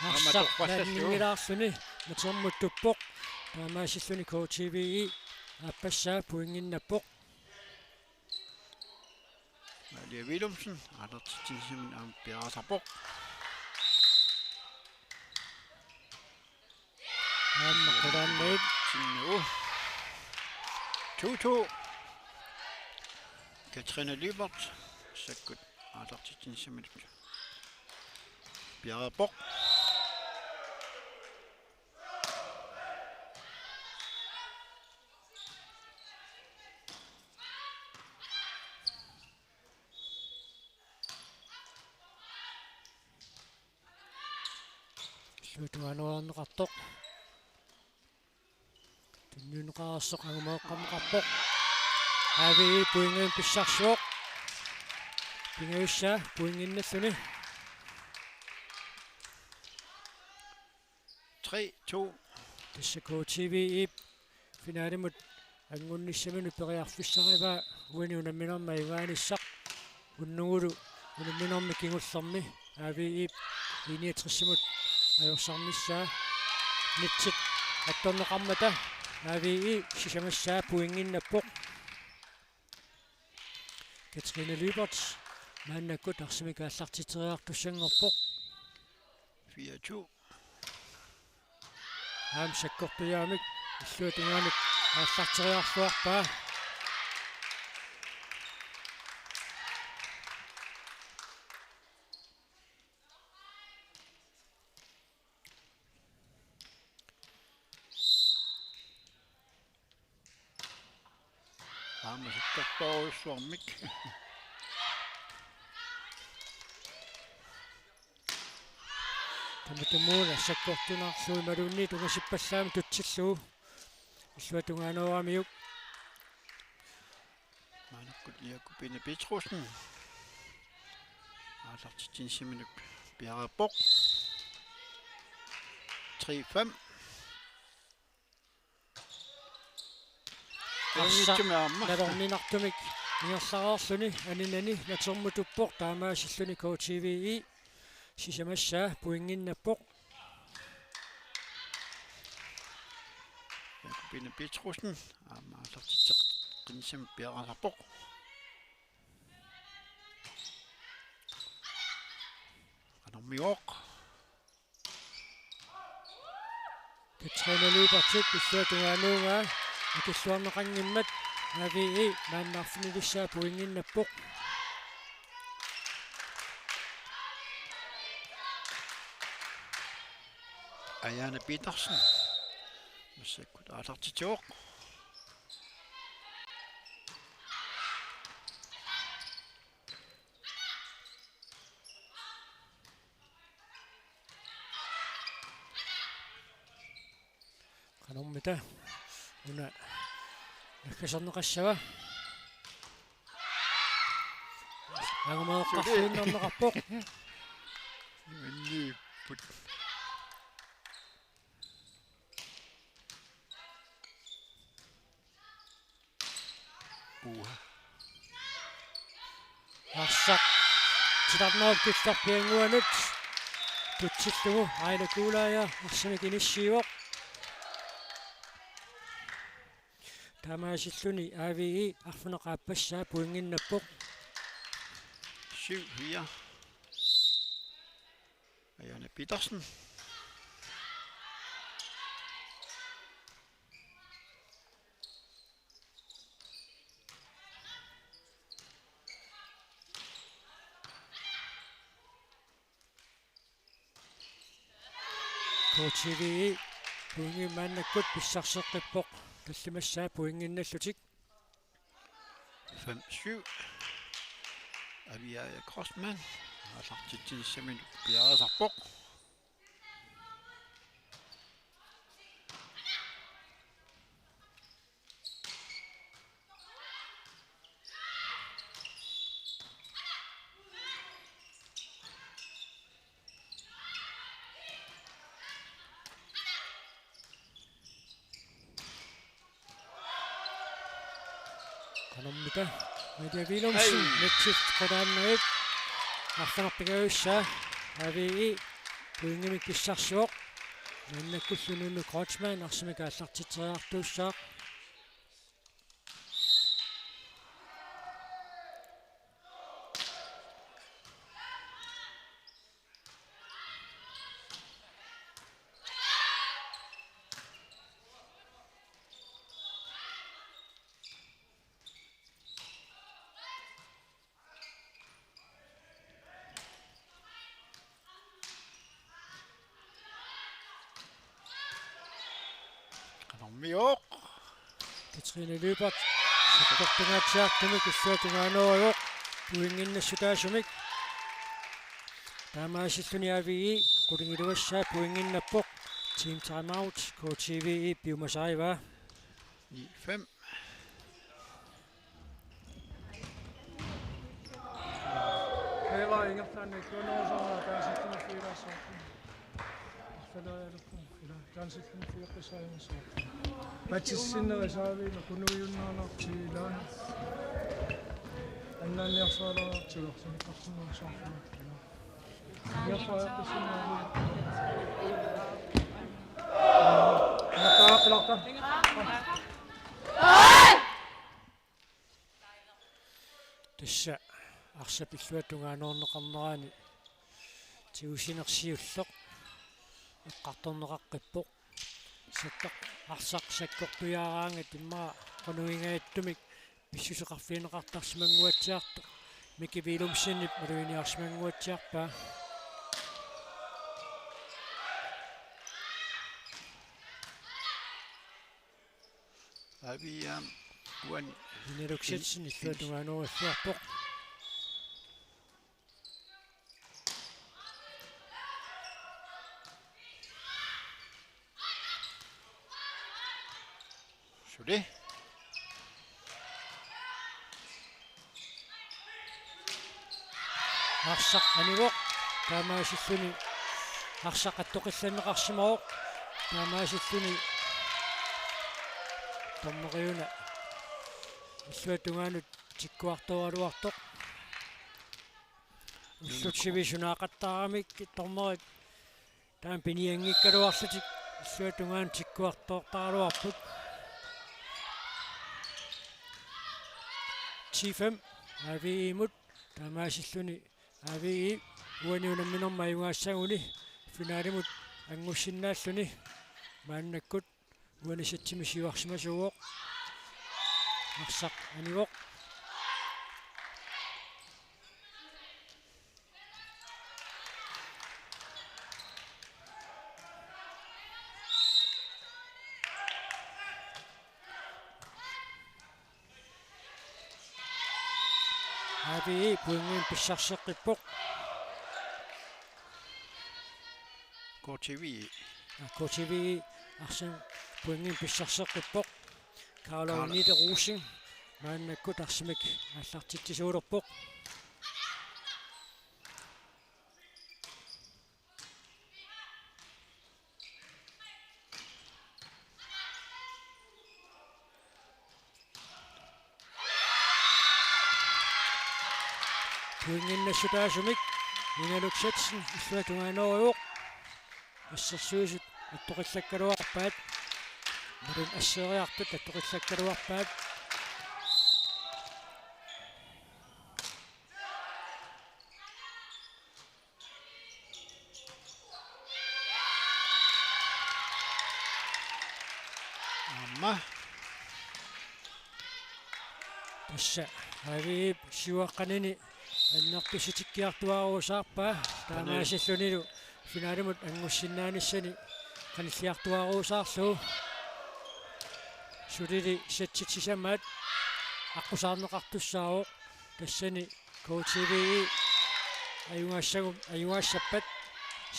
Aamma arsaq torrassassuu. Naanninngilaarluni matermuttuppoq. Taamaasilluni K T V-mi aappassaa pointinnappoq. Maria Willumsen, aallartitsinissiminut aamma piareersarpoq. Aamma qulaannaat. Sinnu. To to. Katrine Lyberth, massakkut aallartitsinissiminut piareerpoq. Illuatungaanut ajorneqartoq. Tunniunneqareersoq angumooqqammeqarpoq. A V I pointimik pissarsivoq. Pingajussaa pointinnalluni. Tre to. Tassa K T V I-p finalemut angunnissaminut periarfissarivaa uani unamminermi ajugaanissaq. Unnugulu unamminermi kingullermi A V I-p I-niogtres-imut ajorsarnissaa. Nitsit attorneqarmata A V I sisamassaa pointinnappoq. Katrine Lyberth maannakkut arsamik aallartitseriartussanngorpoq. Fire to. Aamma sakkortuumik illuatungaanut aallarteriarluarpaa. Aamma sakkortoorujussuarmik. Tamatumuuna sakkortunaarlugu imaluunniit ungasippallaamik tutsillugu. Illuatungaanooramiuk. Maannakkut Jakobine Petrussen aallartitsinissiminut piareerpoq. Tre fem. Arsaq ajunngitsumik aamma nalorninartumik ingerlareerluni aninani natermutuppoq, taamaasilluni K T V I sisamassaa pointinnappoq. Jakobine Petrussen aamma aallartitseqqinnissami piareersarpoq. Qanormioq. Katrine Lyberthip illuatungaanuugaa akilluarneqanngimmat A V I maanna arfinilissaa pointinnappoq. Ajaana Petersen massakkut aallartitsivoq. Qanormita una naggaserneqassava? Angumooqqarluinnarneqarpoq. Niuanniipput. Uha. Arsaq titarnerup killorpiannguanut tutsillugu Aila Kuulaaja arsamik inissiivoq. Taamaasilluni A V I arfineq-aappassaa pointinnappoq. Syv fire. Ajaana Petersen. K T V I pointi maannakkut pissarseqqippoq tallimassaa pointinnallutik. Fem syv. Aviaja Grossmann aallartitsinissaminut piareersarpoq. Qanormita Maria Willumsen. Hej. Nitsit qulaannaat. Arfineq-pingajussaa A V I pointimik pissarsivoq. Maannakkullu Nunu Kreutzmann arsamik aallartitseriartuussaaq. Mioq. Katrine Lyberth. Sakkortungaatsiartumik illuatungaanoorivoq. Pointinnassutaasumik. Taamaasilluni A V E qulingiluassaat pointinnappoq. Team timeout. K T V E piumasarivaa. Ni fem. Kæva ingerlaanni kunoosama taasittumafiilaassaarput. Arlalerialerput ila taasittumafiiqqissaajunnassaq. Patsissinneri saaviina kunuujunnaarnartigilaat. Annaanniarsaalaartigu arsanikkarsinnaassaarput. Tassa arsap illuatungaanoorneqarnerani tigusineq siulleq eqqartorneqaqqippoq. Sakka-, arsaq sakkortujaaraangat immaqa qunugigaattumik pissuseqarfigineqartarsimannguatsiartoq Miki Willumsenip maluginiarsimannguatsiarpaa. Aviam uan Inaluksetsin illuatungaanoorfiarpoq. Suli. Arsaq anivoq. Taamaasilluni arsaq attoqillanneqarsimavoq. Taamaasilluni dommeriuna illuatungaanut tikkuartooraluartoq. Ullut sivisunaaqattaaramik dommerit taama pinianngikkaluarlutik illuatungaanut tikkuartoortaraluarput. Ti fem A V E-mut taamaasilluni A V E uani unamminermi ajugaassaguni finalimut angussinnaalluni maannakkut uani sætimi siuarsimasuuvoq. Arsaq anivoq. A V E pointinik pissarseqqippoq. K T V E. K T V E arsaq pointinik pissarseqqippoq. Karl Agnete Rosing maannakkut arsamik aallartitsisuulerpoq. Pointinnassutaasumik Inaluksetsin illuatungaanoorivoq. Assersuisut attoqillakkaluarpaat. Marluk asseeriartut attoqillakkaluarpaat. Aamma. Tassa A V E-p siuaqqanini annertusitikkiartuaaruusaarpaa. Taamaasillunilu finalimut angussinnaanissani qanilliartuaaruusaarlugu. Sulili sætsit sisamaat aqqusaarneqartussaavoq. Tassani K T V E ajugaassagum-, ajugaassappat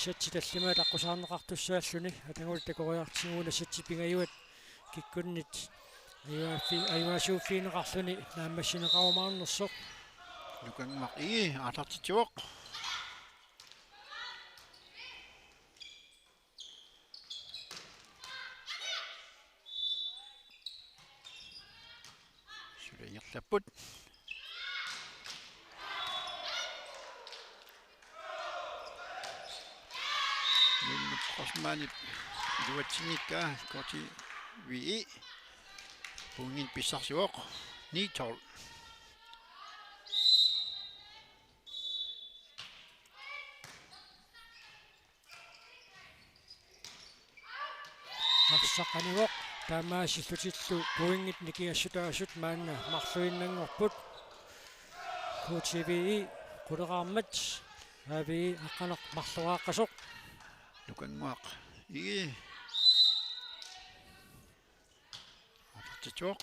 sætsit tallimaat aqqusaarneqartussaalluni, ataguli takoriartigu una sætsi pingajuat kikkunnit ajugaaffi-, ajugaasuuffigineqarluni naammassineqarumaarnersoq. Nukannguaq Ii aallartitsivoq. Suli ingerlapput. Nuummut Rosmanip iluatsinngikkaa K T V E. Pointinik pissarsivoq. Ni tolv. Arsaq anivoq, taamaasillutillu pointit nikingassutaasut maanna marluinnanngorput. K T V E quleraarmat, A V E aqqaneq-marloraaqqasoq. Nukannguaq Ii. Aallartitsivoq.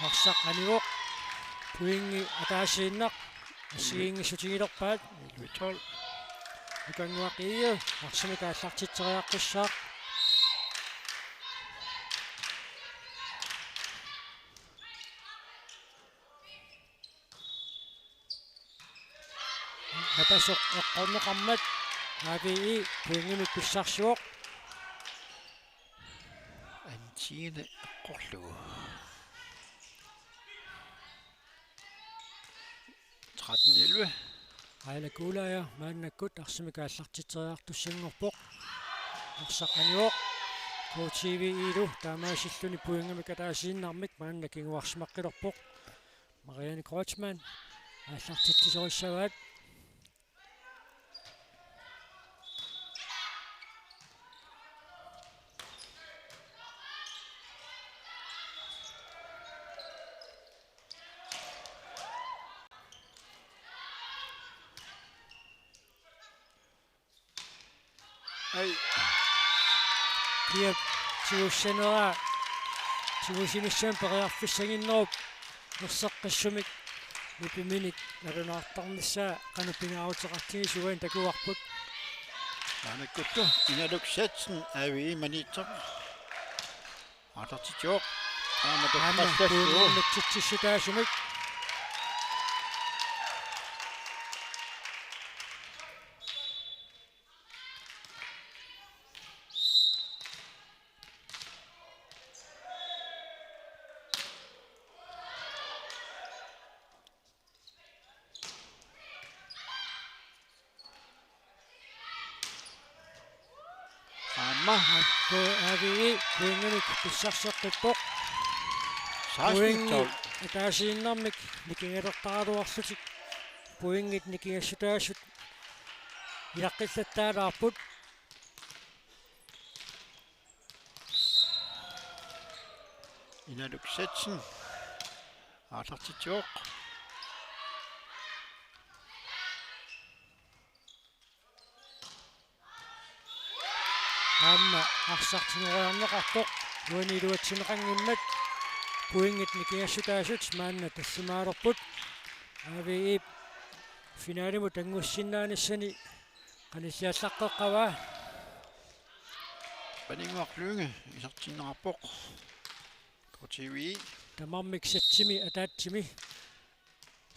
Arsaq anivoq. Pointi ataasiinnaq assigiinngissutigilerpaat. Elleve tolv. Ikannguaq I F arsamik aallartitseriaqqissaaq. Napasoq eqqorneqarmat A V I pointimik pissarsivoq. Antigone eqqorlugu. Tretten elleve. Aila Kuulaaja maannakkut arsamik aallartitseriartussanngorpoq. Arsaq anivoq. K T V I-lu taamaasilluni pointimik ataasiinnarmik maanna kinguarsimaqqilerpoq. Marianne Kreutzmann aallartitsissorissavaat. Ai. Kiap tigussanera tigusinissamut periarfissaginnerup erseqqissumik nipiminik nalunaartarnissaa qanoq pingaaruteqartigisoq takuarput. Maannakkullu Inaluk Sachsen A V I-miittoq. Aallartitsivoq. Aamma aamma toqqassallugu. Puinnginnitsitsissutaasumik. Aamma. Aappaa A V I pointimik pissarseqqippoq. Seksten tolv. Pointit ataasiinnarmik nikingalertaraluarlutik. Pointit nikingassutaasut ilaqqillattaalaarput. Inaluk Sachsen. Aallartitsivoq. Aamma arsaq tigoriarneqartoq uani iluatsinneqannginnami pointit nikingassutaasut maanna tallimaalerput. A V I-p finalimut anngussinnaanissaanut qanilliallaqqeqqavaa. Paninnguaq Lynge isertinneqarpoq. K T V. Tamarmik satsimi ataatsimi.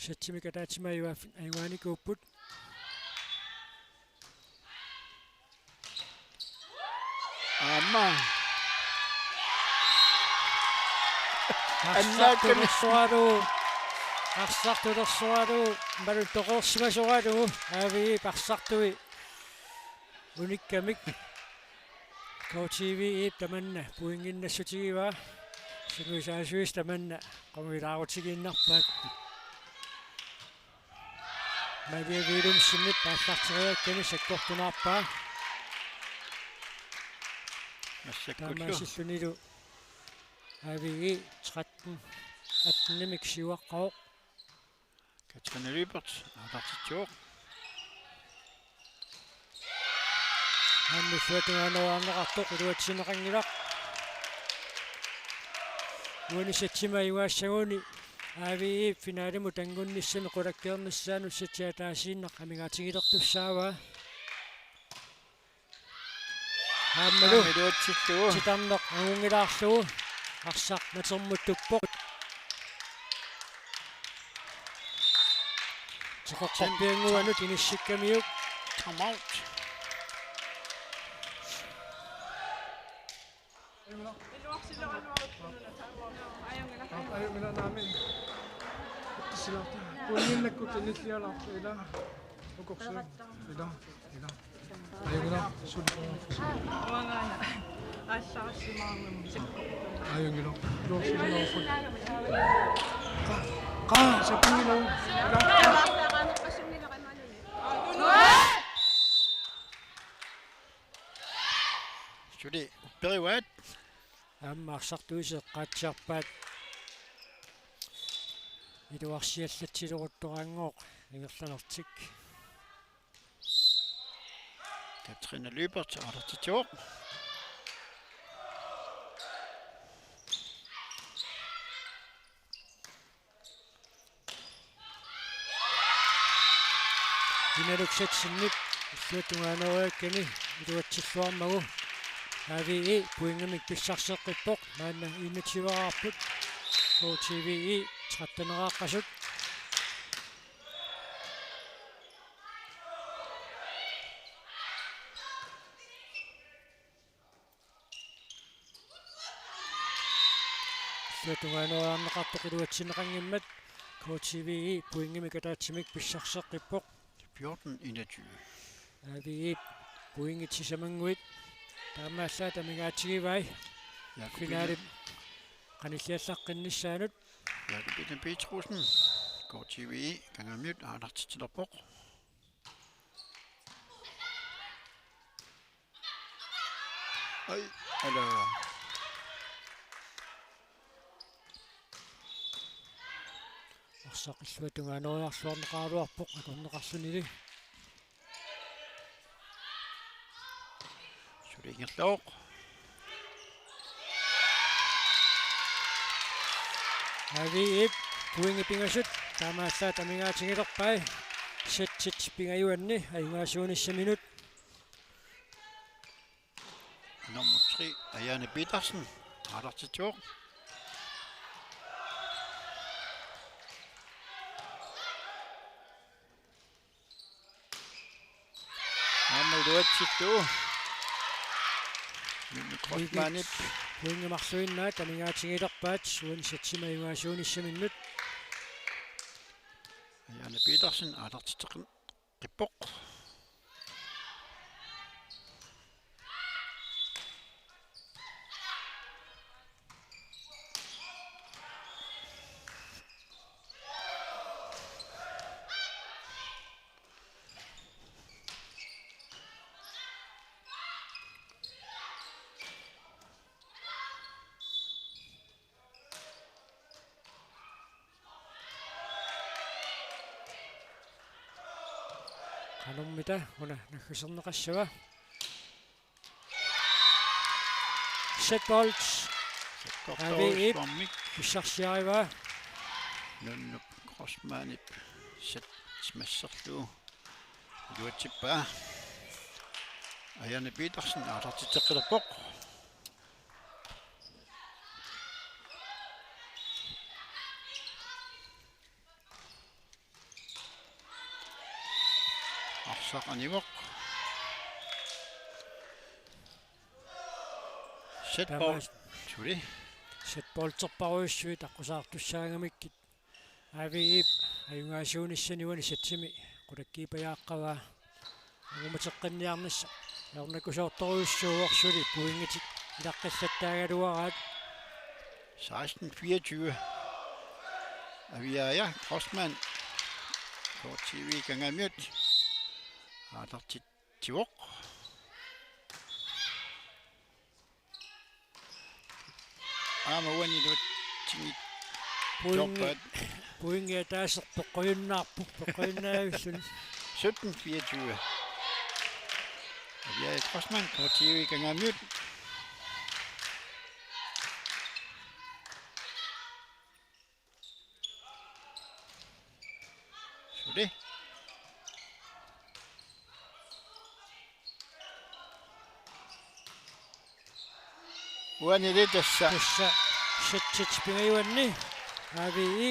Satsimik ataatsimik ajuaa-, ajugaanikuupput. Aamma. Arsaq tulersoralugu. Arsaq tulersoralugu. Maluttoqorsimasoralugu. A V I-p arsartui unikkamik. K T V I-p tamanna pointinnassutigivaa. Sungiusaasuisa tamanna qungujulaarutigiinnarpaat. Maria Willumsenip aallarteriakkani sakkortunaarpaa. Massakkullu. Taamaasillunilu A V I tretten attenimik siuaqqavoq. Katrine Lyberth aallartitsivoq. Aamma illuatungaanut anneqartoq iluatsinneqanngilaq. Uani satsimik ajugaassaguni A V I-p finalimut anngunnissami qulakkeernissaanut satsit ataasiinnaq amigaatigilertussaavaa. Aammalu aamma iluatsillugu. Titarneq angunngilaarlugu. Arsaq natermuttuppoq. Teqeqqorpiannguanut inissikkamiuk. Time out. Ajunngilaq, naamik. Pointinnakkut inillialaartoq ilaa. Ukorsi. Ilaa. Ilaa. Ajunngilaq. Suli. Uangaana. Aallarsimaarnami sakkortut. Ajunngilaq. Tuorsimaarput. Qaa, qaa, sapinngilagut. Ilaa. Suli upperivaat. Aamma arsartuisa eqqaatsiarpaat. Iluarsiallatsileruttoraanngooq ingerlanertik. Katrine Lyberth aallartitsivoq. Inaluk Sachsenip illuatungaaneriakkani iluatsilluarmagu A V E pointimik pissarseqqippoq, maanna enogtyveeraarput, K T V E tretteneraaqqasut. Illuatungaaneriarneqartoq iluatsinneqanngimmat K T V E pointimik ataatsimik pissarseqqippoq. Fjorten enogtyve. A V E pointit sisamannguit taamaallaat amigaatigivai. Jakob finale Peter- qanilliallaqqinnissaanut. Jakob Peter Petrussen, K T V E Kangaamiut aallartitsilerpoq. Ai, ala. Arsaq illuatungaaneriarluarneqaraluarpoq akorneqarlunili. Suli ingerlavoq. A V E-p pointit pingasut taamaallaat amigaatigilerpai. Settit pingajuanni ajugaasuunissaminut. Nummer tre, Ajaane Petersen, aallartitsivoq. Aamma iluatsittu. Nynne Grossmannip. Pointit marluinnaat amigaatigilerpaat uani settimik ajugaasuunissaminnut. Ajaane Petersen aallartitseqqippoq. Qanormita una naggaserneqassava? Setbold. Setbold. A V E-p pissarsiarivaa. Nynne Grossmannip set masserlugu iluatsippaa. Ajaane Petersen aallartitseqqilerpoq. Arsaq anivoq. Setbold. Tamas. Suli. Setbolderparujussuit aqqusaartussaagamikkit. A V E-p ajugaasuunissani uani settimi qulakkiipajaaqqavaa. Angumateqqinniarnissaq ajornakusoortorujussuuvoq, suli pointit ilaqqillattaagaluaraat. Seksten fireogtyve. Aviaja Grossmann, K T V Kangaamiut, aallartitsivoq. Aamma uani iluatsinngitsoorpaat. Pointi, pointi ataaseq peqqujunnaarpoq, peqqujunnaavissunik. Sytten fireogtyve. Aviaja Grossmann, K T V Kangaamiut. Suli. Uanili tassa. Tassa settit pingajuanni A V E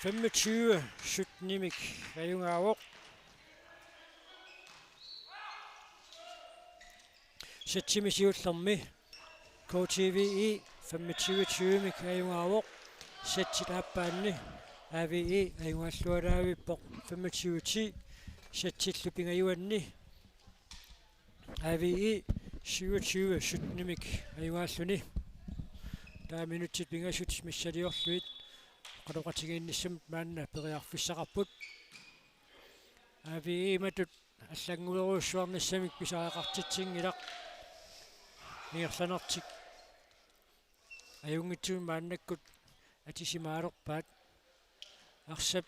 femogtyve syttenimik ajugaavoq. Settimi siullermi K T V E femogtyve tyvemik ajugaavoq. Settit aappaanni A V E ajugaalluaraavippoq femogtyve ti. Settillu pingajuanni A V E syvogtyve syttenimik ajugaalluni. Taava minutsit pingasut missiliorlugit oqaloqatigiinnissamut maanna periarfissaqarput. A V E-matut allannguerujussuarnissamik pisariaqartitsinngilaq. Ingerlanertik ajunngitsumik maannakkut atisimaalerpaat. Arsap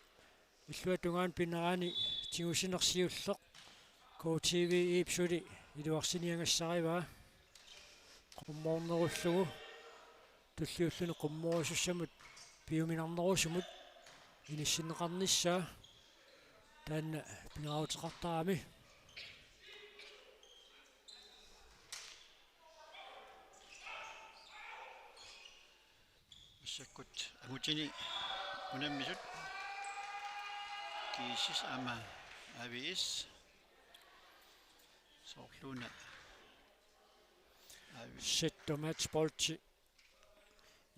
illuatungaanut pinerani tigusineq siulleq K T V E-p suli iluarsiniagassarivaa. Qummoornerullugu tulliulluni qummoorisussamut piuminarnerusumut inissinneqarnissaa taanna pingaaruteqartarami. Massakkut angutini unammisut G S S aamma A V S. Soorluuna A V S. Set to match bolti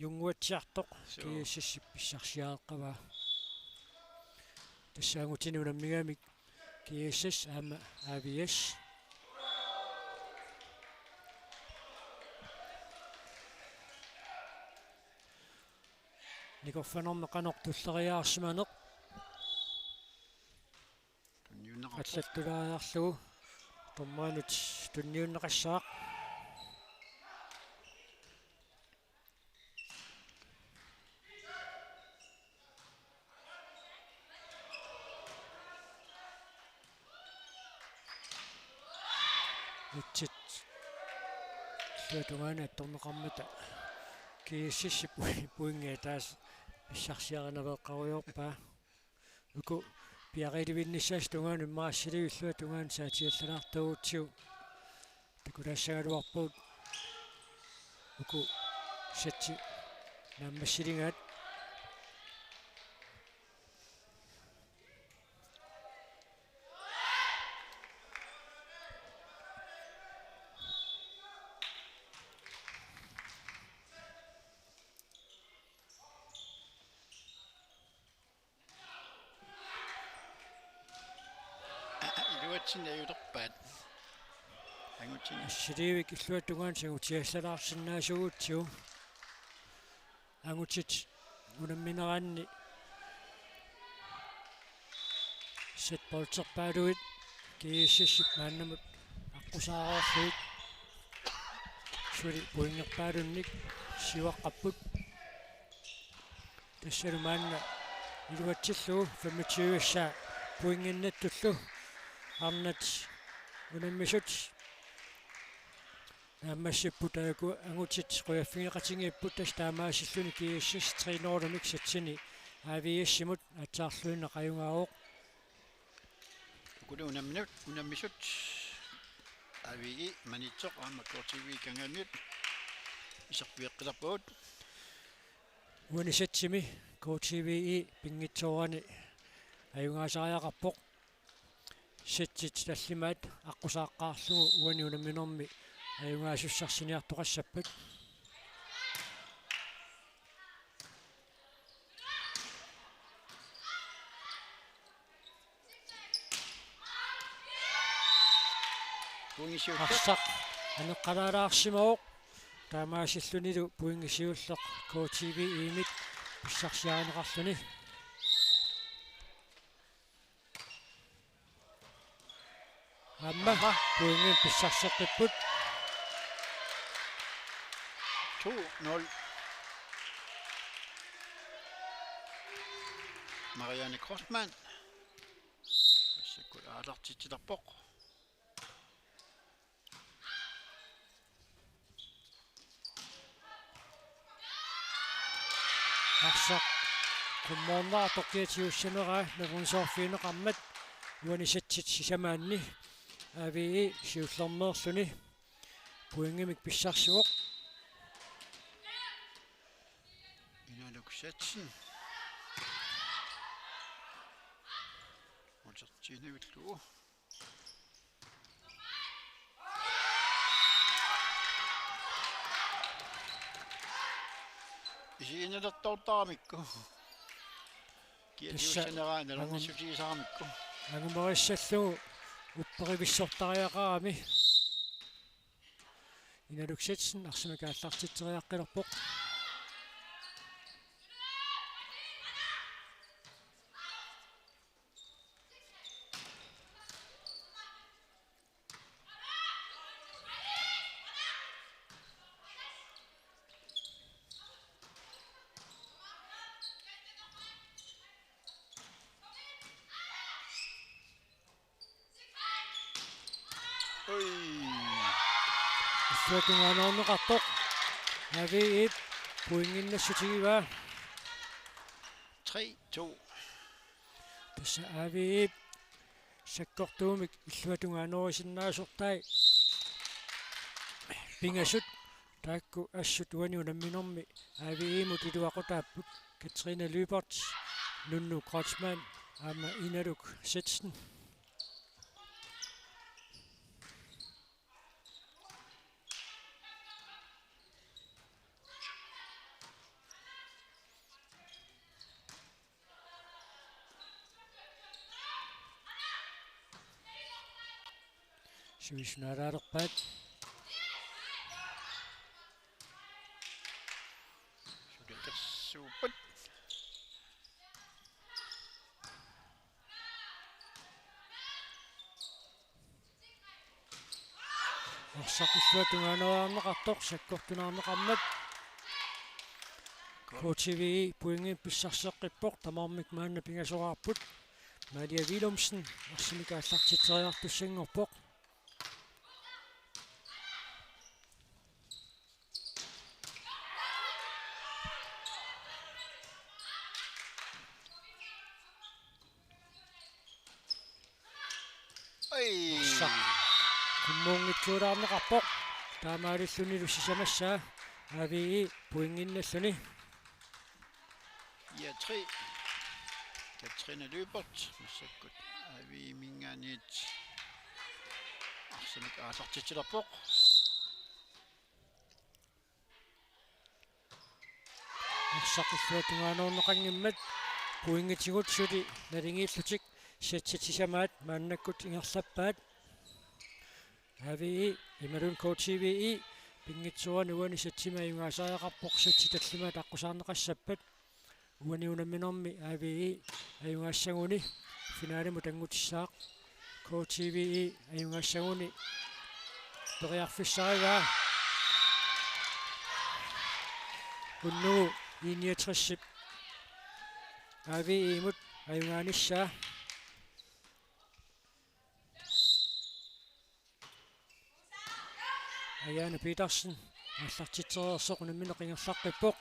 junnguatsiartoq. Suu. G S S pissarsiareqqavaa. Tassa angutini unammigamik G S S aamma A V S. Nikorfanermi qanoq tulleriiaarsimaneq. Tunniunneqarpoq. Allattulaariarlugu dommarinut tunniunneqassaaq. Itsit illuatungaani attorneqarmata G S S-ip pointi ataaseq pissarsiarinaveeqqarujoorpaa. Uku piareerivinnissaasa tungaanut immaqa assiliiviit illuatungaani saatiallalaartuugutsigu. Takulaassagaluarpugut uku setsi naammassiligaat. Iluatsinni ajulerpaat. Angutini. Assiliivik illuatungaani sangutiallalaarsinnaasuugutsigu. Angutit unammineranni set bolterpaaluit G S S-ip maannamut aqqusaareerlugit suli pointerpaalunnik siuaqqapput. Tassalu maanna iluatsillugu femogtyve-ssaa pointinnattullu arnat unammisut naammassipput, taakku angutit qujaffigeqatigiipput, tassa taamaasilluni G S S tre nul-imik setsini A V S-imut aatsaarluinnaq ajugaavoq. Ukulu unamminut, unammisut A V E Maniitsoq aamma K T V Kangaamiut iserpiaqqilerpagut. Uani setsimi K T V E pinngitsoorani ajugaasariaqarpoq. Setsit tallimaat aqqusaaqqaarlugu uani unamminermi ajugaasussarsiortoqassappat. Pointi siulleq. Arsaq aneqqalaalaarsimavoq. Taamaasillunilu pointi siulleq K T V E-mit pissarsiarineqarluni. Aamma. Aamma. Pointimik pissarseqqipput. To nul. Marianne Kreutzmann. Massakkut aallartitsilerpoq. Arsaq qummoornera toqqiat siussaneraa nerunsoorfigineqarmat uani setsit sisamaanni A V E siullermeerluni pointimik pissarsivoq. Inaluk Sachsen. Utertiinnarlugu. Isiginnaalertortaramikku. Kia tassa siussaneraa angum-, nalornissutigisaramikku. Angumerissallugu upperivissortariaqarami. Inaluk Sachsen arsamik aallartitseriaqqilerpoq. Oj. Tungaanoorneqarpoq. A V E-p pointinnassutigivaa. Tre to. Tassa A V E-p sakkortuumik illuatungaanoorisinnaasortai pingasut taakku assut uani unamminermi A V E-mut iluaqutaapput. Katrine Lyberth, Nunnu Kreutzmann aamma Inaluk Setsen. Sivisnaalaalerpaat. Sulikersuuppat. Arsaq illuatungaanoorneqartoq sakkortunaarneqarmat. K T V E pointimik pissarseqqippoq, tamarmik maanna pingasoraarput. Malia Willumsen arsamik aallartitseriartussanngorpoq. Ai. Arsaq. Qimmuunngitsuulaarneqarpoq. Taamaalillunilu sisamassaa A V E pointinnalluni. Ja, tre. Katrine Lyberth, massakkut A V E-minngaanniit arsamik aallartitsilerpoq. Arsaq illuatungaanoorneqanngimmat pointitigut suli naligiillutik setsit sisamaat maannakkut ingerlappaat. A V E imaluunniit K T V E pinngitsoorani uani setsimik ajugaasariaqarpoq, setsi tallimaat aqqusaarneqassappat. Uani unamminermi A V E ajugaassaguni finalimut anngutissaaq. K T V E ajugaassaguni periarfissarivaa. Unnugu I niogtresip A V E-mut ajugaanissaa. Ajaana Petersen aallartitsereersoq unammineq ingerlaqqippoq.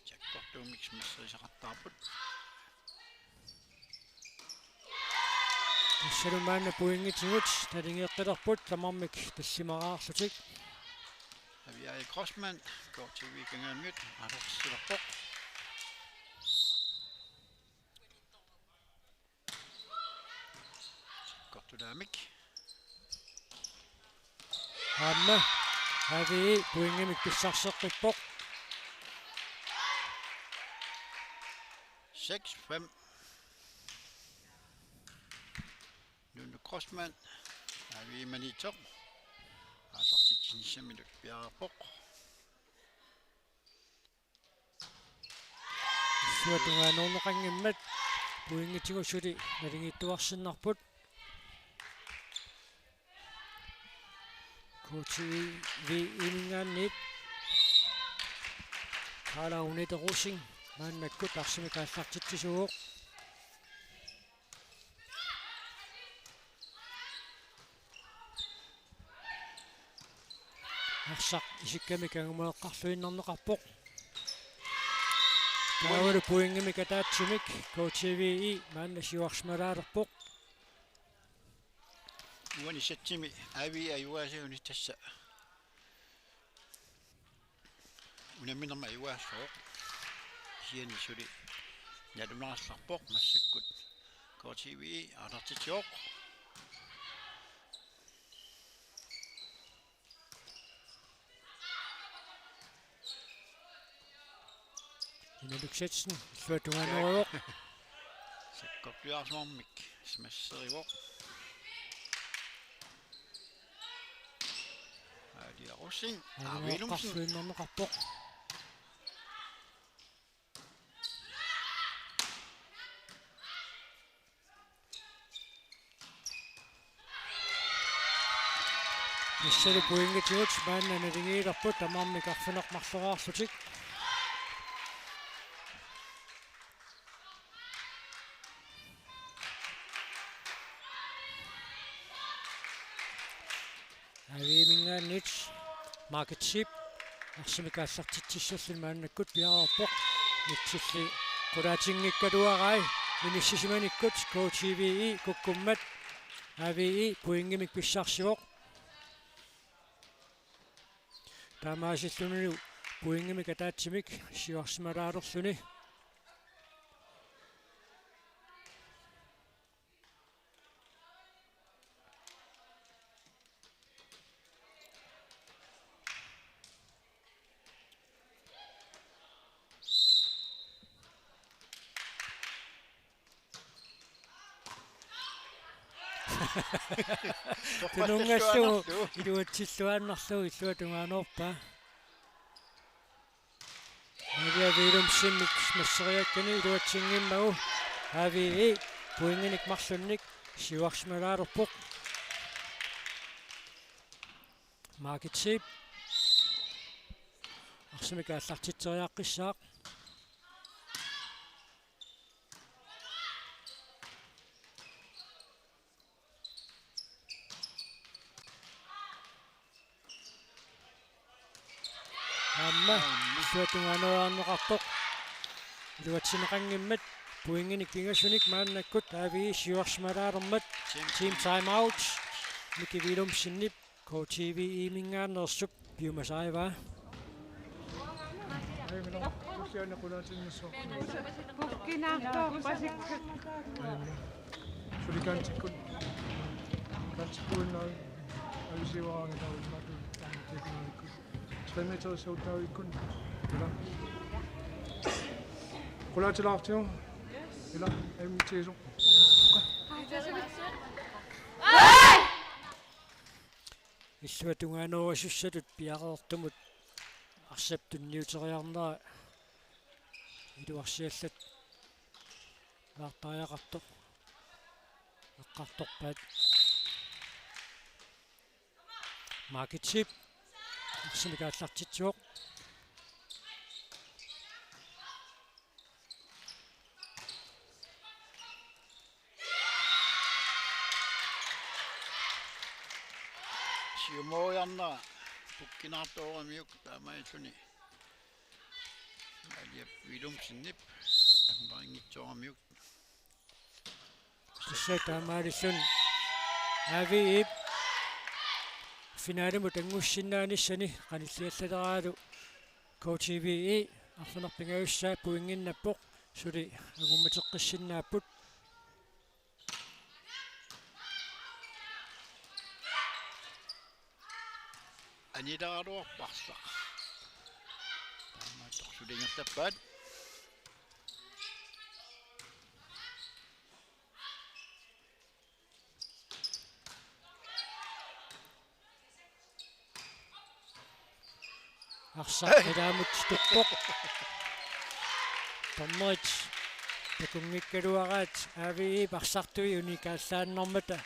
Sakkortuumik simassisaqartarput. Tassalu maanna pointitigut naligeqqilerput tamarmik tallimaraarlutik. Aviaja Kreutzmann, K T V-minngaanniit aallartitsilerpoq. Sakkortulaamik. Aamma A V E pointimik pissarseqqippoq. Seks fem. Nunnu Kreutzmann, A V E-minngaanniit aallartitsinissaminnut piareerpoq. Illuatungaanoorneqanngimmat pointitigut suli naligiittuarsinnarput. K T V-minngaanniit Karl Agnete Rosing maannakkut arsamik aallartitsisuuvoq. Arsaq isikkamik angumaleqqarluinnarneqarpoq. Taavalu pointimik ataatsimik K T V-mi maanna siuarsimaalaalerpoq. Uani setsimi A V E ajugaasaguni tassa unamminermi ajugaassaaq. Kisianni suli nalunaarlarpoq, massakkut K T V aallartitsivoq. Inaluk Setsen illuatungaanooruvoq. Sakkortuaarsimammik simasserivoq. Alia Rosing, Avi Willumsen. Angumaleqqarluinnarneqarpoq. Salu pointigut maanna naligiilerput tamarmik arfineq-marloraarlutik. A V E-minngaanniit Margit Zeeb arsamik aallartitsissulluni maannakkut piareerpoq. Mitsilli qulaatinngikkaluarai inissisimanikkut K T V E kukkummat A V E pointimik pissarsivoq. Taamaasillunilu pointimik ataatsimik siuarsimalaalerluni. Tununngallugu iluatsilluaannarlugu illuatungaanuarpaa. Maria Willumsenip masseriakkani iluatsinngimmagu A V E pointinik marlunnik siuarsimalaalerpoq. Margit Zeeb arsamik aallartitseriaqqissaaq. Aamma illuatungaanuarneqarpoq. Iluatsinneqanngimmat pointinik pingasunik maannakkut A V E siuarsimalaalermat. Team time out. Miki Willumsenip K T V E-minngaanneersup piumasaavaa. Pukkinartoorpasikka. Suli kantikkut. Kantikkuinnaat. Avisiuaraangat taavimmaatut. Tre meter siuttaavikkut. Ila. Qulaatilaartigu. Ila, M T S. Illuatungaanuarisussatut piareertumut arsap tunniuteriarnera iluarsiallat naartariaqartoq eqqartorpaat. Margit Zeeb arsamik aallartitsivoq. Siumoriarnera pukkinartooramiuk taamaalilluni. Maria Willumsenip angumarinngitsooramiuk. Tassa taamaalilluni A V E-p finalimut angusisinnaanissani qanilliallaleraalu K T V E arfineq-pingajussaa pointinnappoq, suli angummateqqissinnaapput. Anilaaruarparsaq. Taamaattoq suli ingerlappaat. Arsaq ilaamut tuppoq. Dommerit takunngikkaluaraat A V E-p arsartui unikaallaannarmata.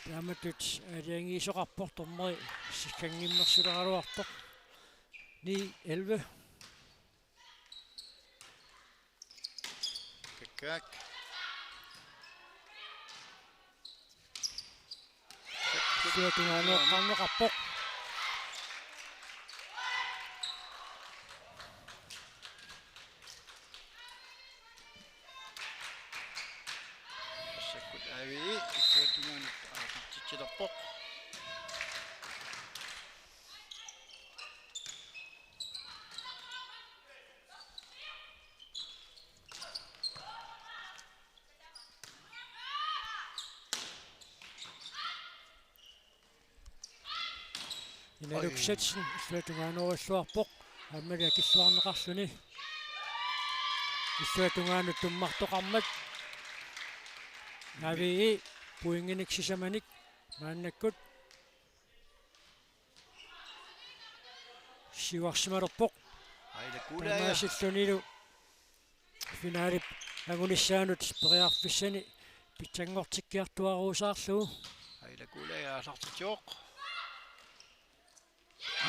Taamatut aalajangiisoqarpoq, dommeri sikkanngimmersuleraluarpoq. Ni elleve. Kakkaak. Illuatungaanuaqqaarneqarpoq. Massakkut A V E illuatungaanut aallartitsilerpoq. Inaluk Oj. Setsen illuatungaanuarilluarpoq. Aammali akilluarneqarluni. Illuatungaanut tummartoqarmat. A V E pointinik sisamanik maannakkut siuarsimalerpoq. Aila Kuulaaja. Taamaasillunilu finalip angunissaanut periarfissani pitsanngortikkiartuaarusaarlugu. Aila Kuulaaja aallartitsivoq.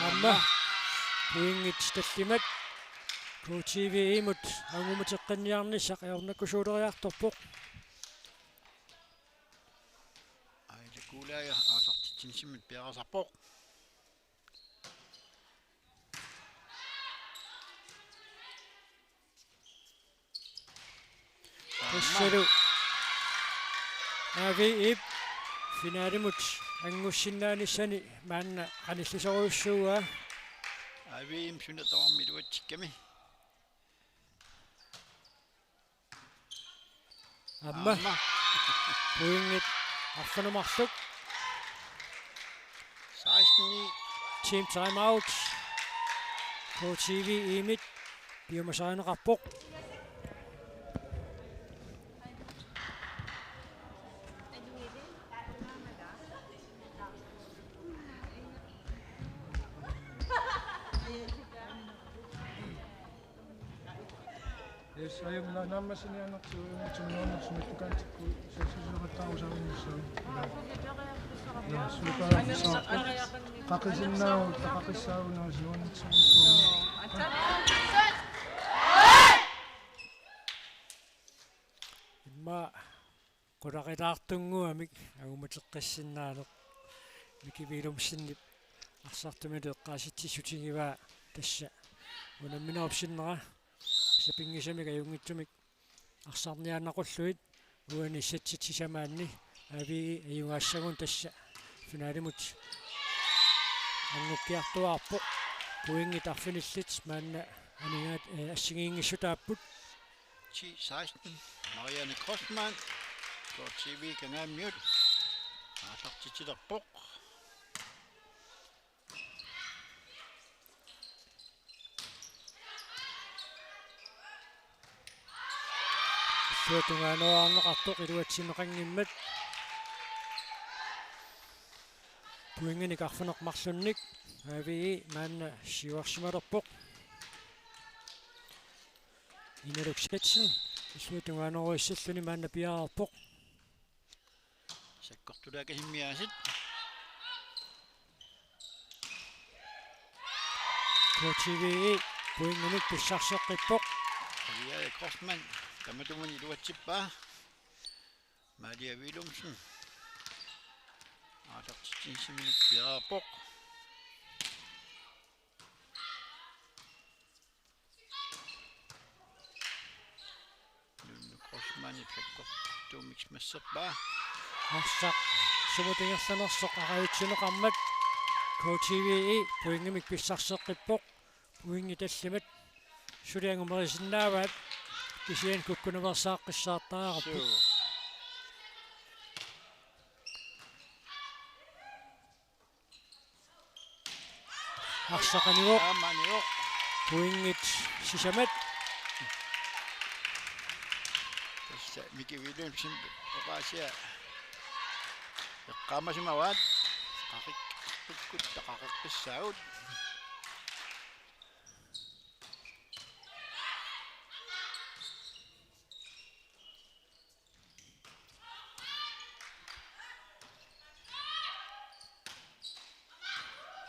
Aamma. Aamma. Pointit tallimat. K T V-mut angummateqqinniarnissaq ajornakusooriartorpoq. Aila Kuulaaja aallartitsinissaminik piareersarpoq. Tassalu A V E-p finalimut angussinnaanissani maanna qanillisorujussuuaa. A V E-p suna tamarmi iluatsikkami. Aamma. Aamma. Pointit arfineq-marluk. Seksten ni. Team timeout. K T V-mit piumasarineqarpoq. Yes, ajunngilaq naammassiniarnertigut ajunngitsuunertigut sumiittukaantikkut sassutigineqartarusarnissaa. Ja, suukaaffisaarput. Qaqisinnaavoq, qaqissaavoq naasiuannitsigissuarni. Immaqa qularilaartunnguamik angummateqqissinnaaneq Miki Willumsenip arsartumilu eqqaasitsissutigivaa tassa unamminerup sinnera sapinngisamik ajunngitsumik arsarniaannaqullugit uani setsit sisamaanni A V E ajugaassagunik tassa finalimut angukkiartuaarpoq. Pointit arfinillit maanna anigaat, eh, assigiinngissutaapput. Ti seksten. Marianne Kreutzmann. K T V Kangaamiut aallartitsilerpoq. Illuatungaaneruarneqartoq iluatsinneqanngimmat. Pointinik arfineq-marlunnik A V E maanna siuarsimalerpoq. Inaluk Stetson illuatungaanerussalluni maanna piareerpoq. Sakkortulaakasumik aasiit. K T V-p pointimik pissarseqqippoq. Maria Kreutzmann, tamatumunnga iluatsippaa. Maria Willumsen. Aallartitsinissaminik piareerpoq. Nunnu Kreutzmannip sakkortuumik massappaa. Arsaq sumut ingerlanersoq arajutsineqarmat K T V-p pointimik pissarseqqippoq. Pointit tallimat suli angumerisinnaavaat kisianni kukkunaveersaaqqissaartariaqarput. Suu. Arsaq anivoq. Aamma anivoq. Pointit sisamat. Tassa Miki Willumsen oqaasia eqqaamasimavaat. Qaqik-, qaqikkukkutta qaqeqqissaagut.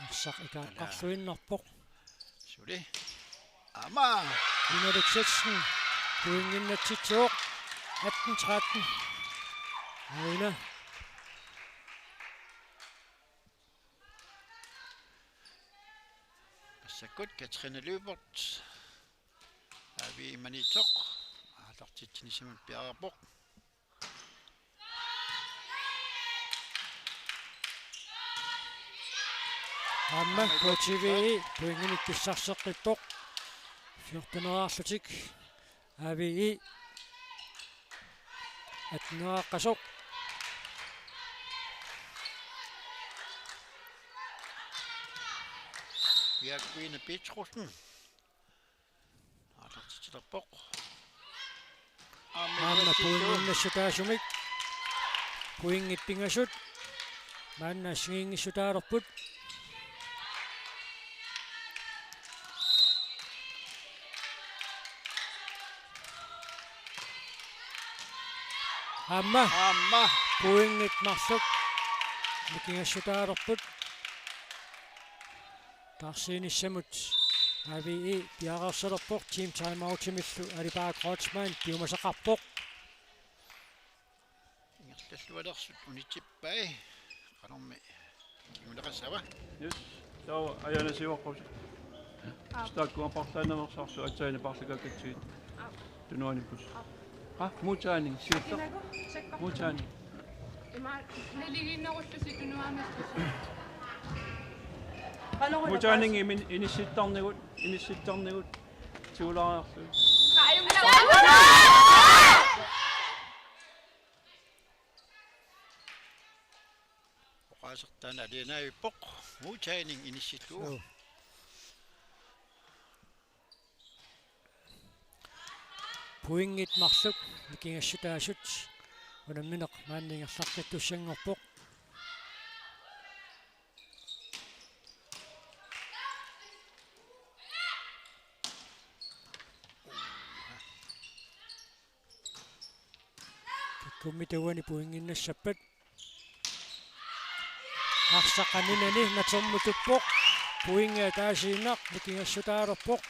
Arsaq ikaaqqarluinnarpoq. Suli. Aamma. Inaluk Stetson. Pointinnatsitsivoq. Atten tretten. Aina. Massakkut Katrine Lyberth. A V-p maniitsoq. Aallartitsinissamut piareerpoq. Aamma K T V-p pointimik pissarseqqippoq. Fjorteneriarlutik A V-p atteneriaqqasoq. Jacqueline Petrussen. Aallartitsilerpoq. Aamma pointinnassutaasumik. Pointit pingasut. Maanna assigiinngissutaalerput. Aamma. Aamma. Pointit marluk. Nikingassutaalerput. Arsiinissamut A V E piareersalerpoq, team timeoutimillu Alipaa Kreutzmann piumasaqarpoq. Ingerlallualersut unitsippai. Qanormi kinguneqassava? Yes. Taava Ajana Siuaqqaasi. Aap. Stakku aparlaannaveersaarsu aatsaannguaq paarlakakkatsigit. Aap. Tunuaniippoq. Aap. Ha, modtagning, siulleq. Kinagu, sakkortumi. Modtagning. Ima, naligiinnerullusi tunuaniippoq. Modtagning imin-, inissittarnigut, inissittarnigut. Tigulaariarlugu. Ajunngilaq. Oqaasertaanna alianaavippoq. Modtagning inissillugu. Joo. Pointit marluk nikingassutaasut unammineq maanna ingerlaqqittussanngorpoq. Kikkunnit uani pointinnassappat. Arsaq aninani natermutuppoq. Pointi ataasiinnaq nikingassutaalerpoq.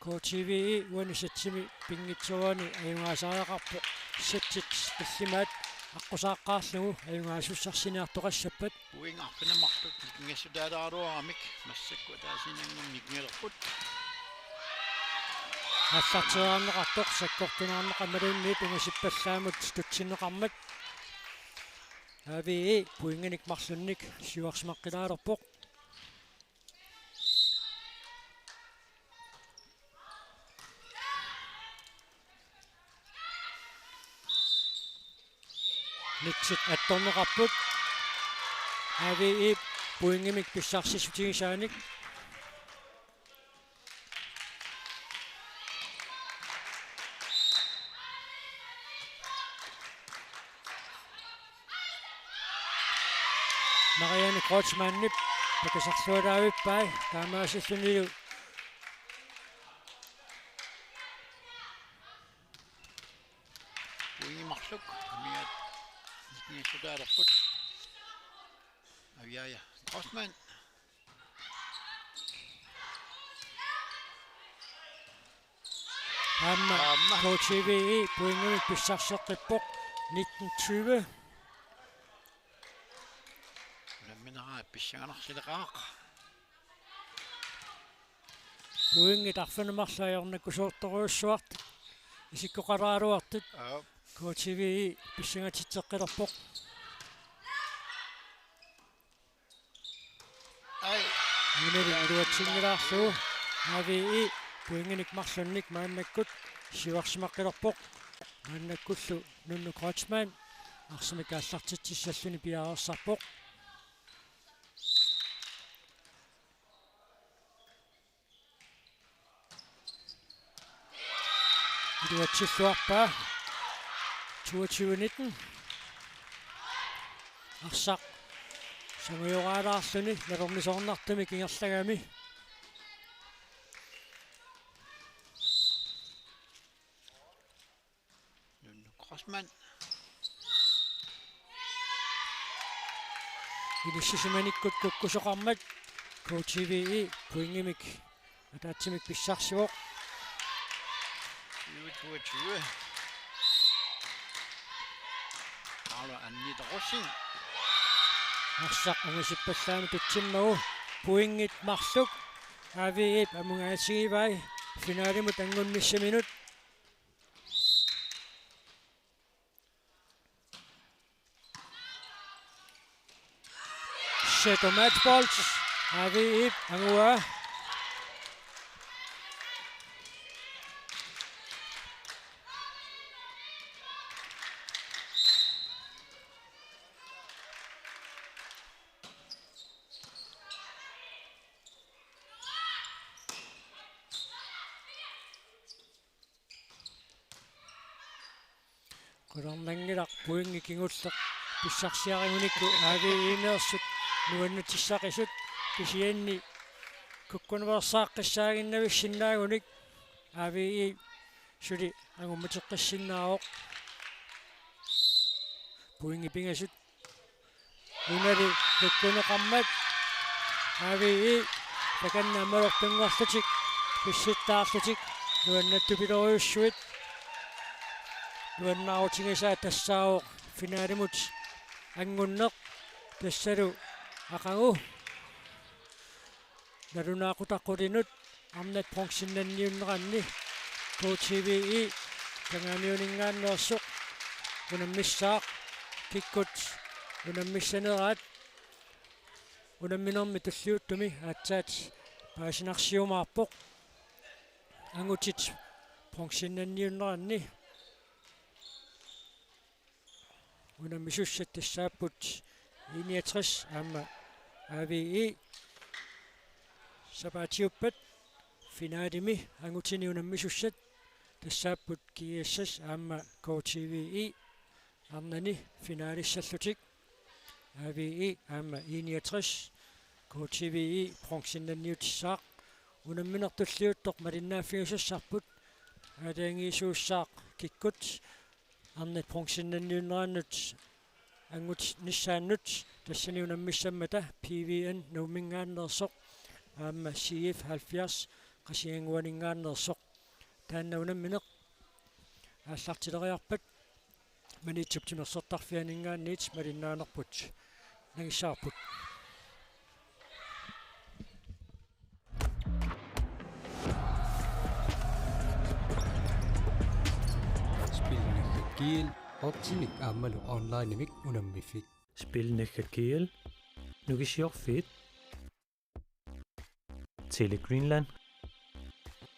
K T V E uani satsimi pinngitsoorani ajugaasariaqarpoq. Satsit tallimaat aqqusaaqqaarlugu ajugaasussarsiortoqassappat. Pointit arfineq-marluk nikingassutaaleruaramik massakkut ataasiinnanngornermi nikingalerput. Aallarteriarneqartoq sakkortuneqarneq imaluunniit ungasippallaamut tutsinneqarmat. A V E pointinik marlunnik siuarsimaqqilaalerpoq. Nitsit attorneqarput. A V E pointimik pissarsissutigisaanik. Marianne Kreutzmannip pakisarlualaavippai taamaasillunilu. Pointit marluk amiat nikingassutaalerput. Aviaja Kreutzmann. Aamma Aamma. K T V E pointimik pissarseqqippoq nitten tyve. Unammineraa pissanganarsileqaaq. Pointit arfineq-marluk ajornakkusoortorujussuartut isikkoqalaaruartut. Aap. K T V E pissangatitseqqilerpoq. Ai. Imaluunniit iluatsinngilaarlugu A V E pointinik marlunnik maannakkut siuarsimaqqilerpoq. Maannakkullu Nunnu Kreutzmann arsamik aallartitsissalluni piareersarpoq. Iluatsilluarpaa toogtyve nitten. Arsaq sangujoraalaarluni nalornisoornartumik ingerlagami. Nunnu Kreutzmann. Inissimanikkut kukkusoqarmat K T V E pointimik ataatsimik pissarsivoq. Tyve toogtyve. Paolo Anni Rosing. Arsaq ungasippallaamut tutsimmagu pointit marluk A V E-p amugaatigivai finalimut anngunnissaminut. Set og matchbold. A V E-p anguaa. Qularnanngilaq pointit kingulleq pissarsiarigunikku A V E-meersut nuannaartissaqisut, kisianni kukkunersaaqqissaaginnavissinnaagunik A V E suli angummateqqissinnaavoq. Pointit pingasut. Unali kukkuneqarmat A V E takanna aammalortunngorlutik pissittaarlutik nuannattupiloorujussuit. Nuannaarutigisaa tassaavoq finalimut anngunneq, tassalu aqagu nalunaaqutaq qulinut arnat bronzennanniunneranni K T V E Kangaamiuninngaanneersoq unammissaaq. Kikkut unammissaneraat unamminermi tulliuttumi aatsaat paasinarsiumaarpoq. Angutit bronzennanniunneranni unammisussat tassaapput I niogtres aamma A V E. Sapaatiuppat finalimi angutini unammisussat tassaapput G S S aamma K T V E. Arnani finalissallutik A V E aamma I niogtres. K T V E bronzennanniutissaaq. Unammineq tulliuttoq malinnaaffigisassarput aalajangiisuussaaq kikkut arnat bronzennanniunnerannut angutissaannut, tassani unammissammata P V N Nuumminngaanneersoq aamma C F halvfjerds Qasigiannguaninngaanneersoq. Taanna unammineq aallartileriarpat Maniitsup timersortarfianinngaanniit malinnaanerput. Nangissavarput. Spilnaggat G L, otsimik aammalu onlinemik unammiffik. Spilnaggat G L, Nukissiorfiit, Tele Greenland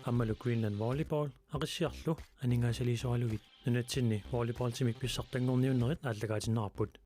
aammalu Greenland Volleyball Aqissiarlu aningaasaliisoralugit nunatsinni volleyballtimik pissartanngorniunnerit aallakaatinneqarput.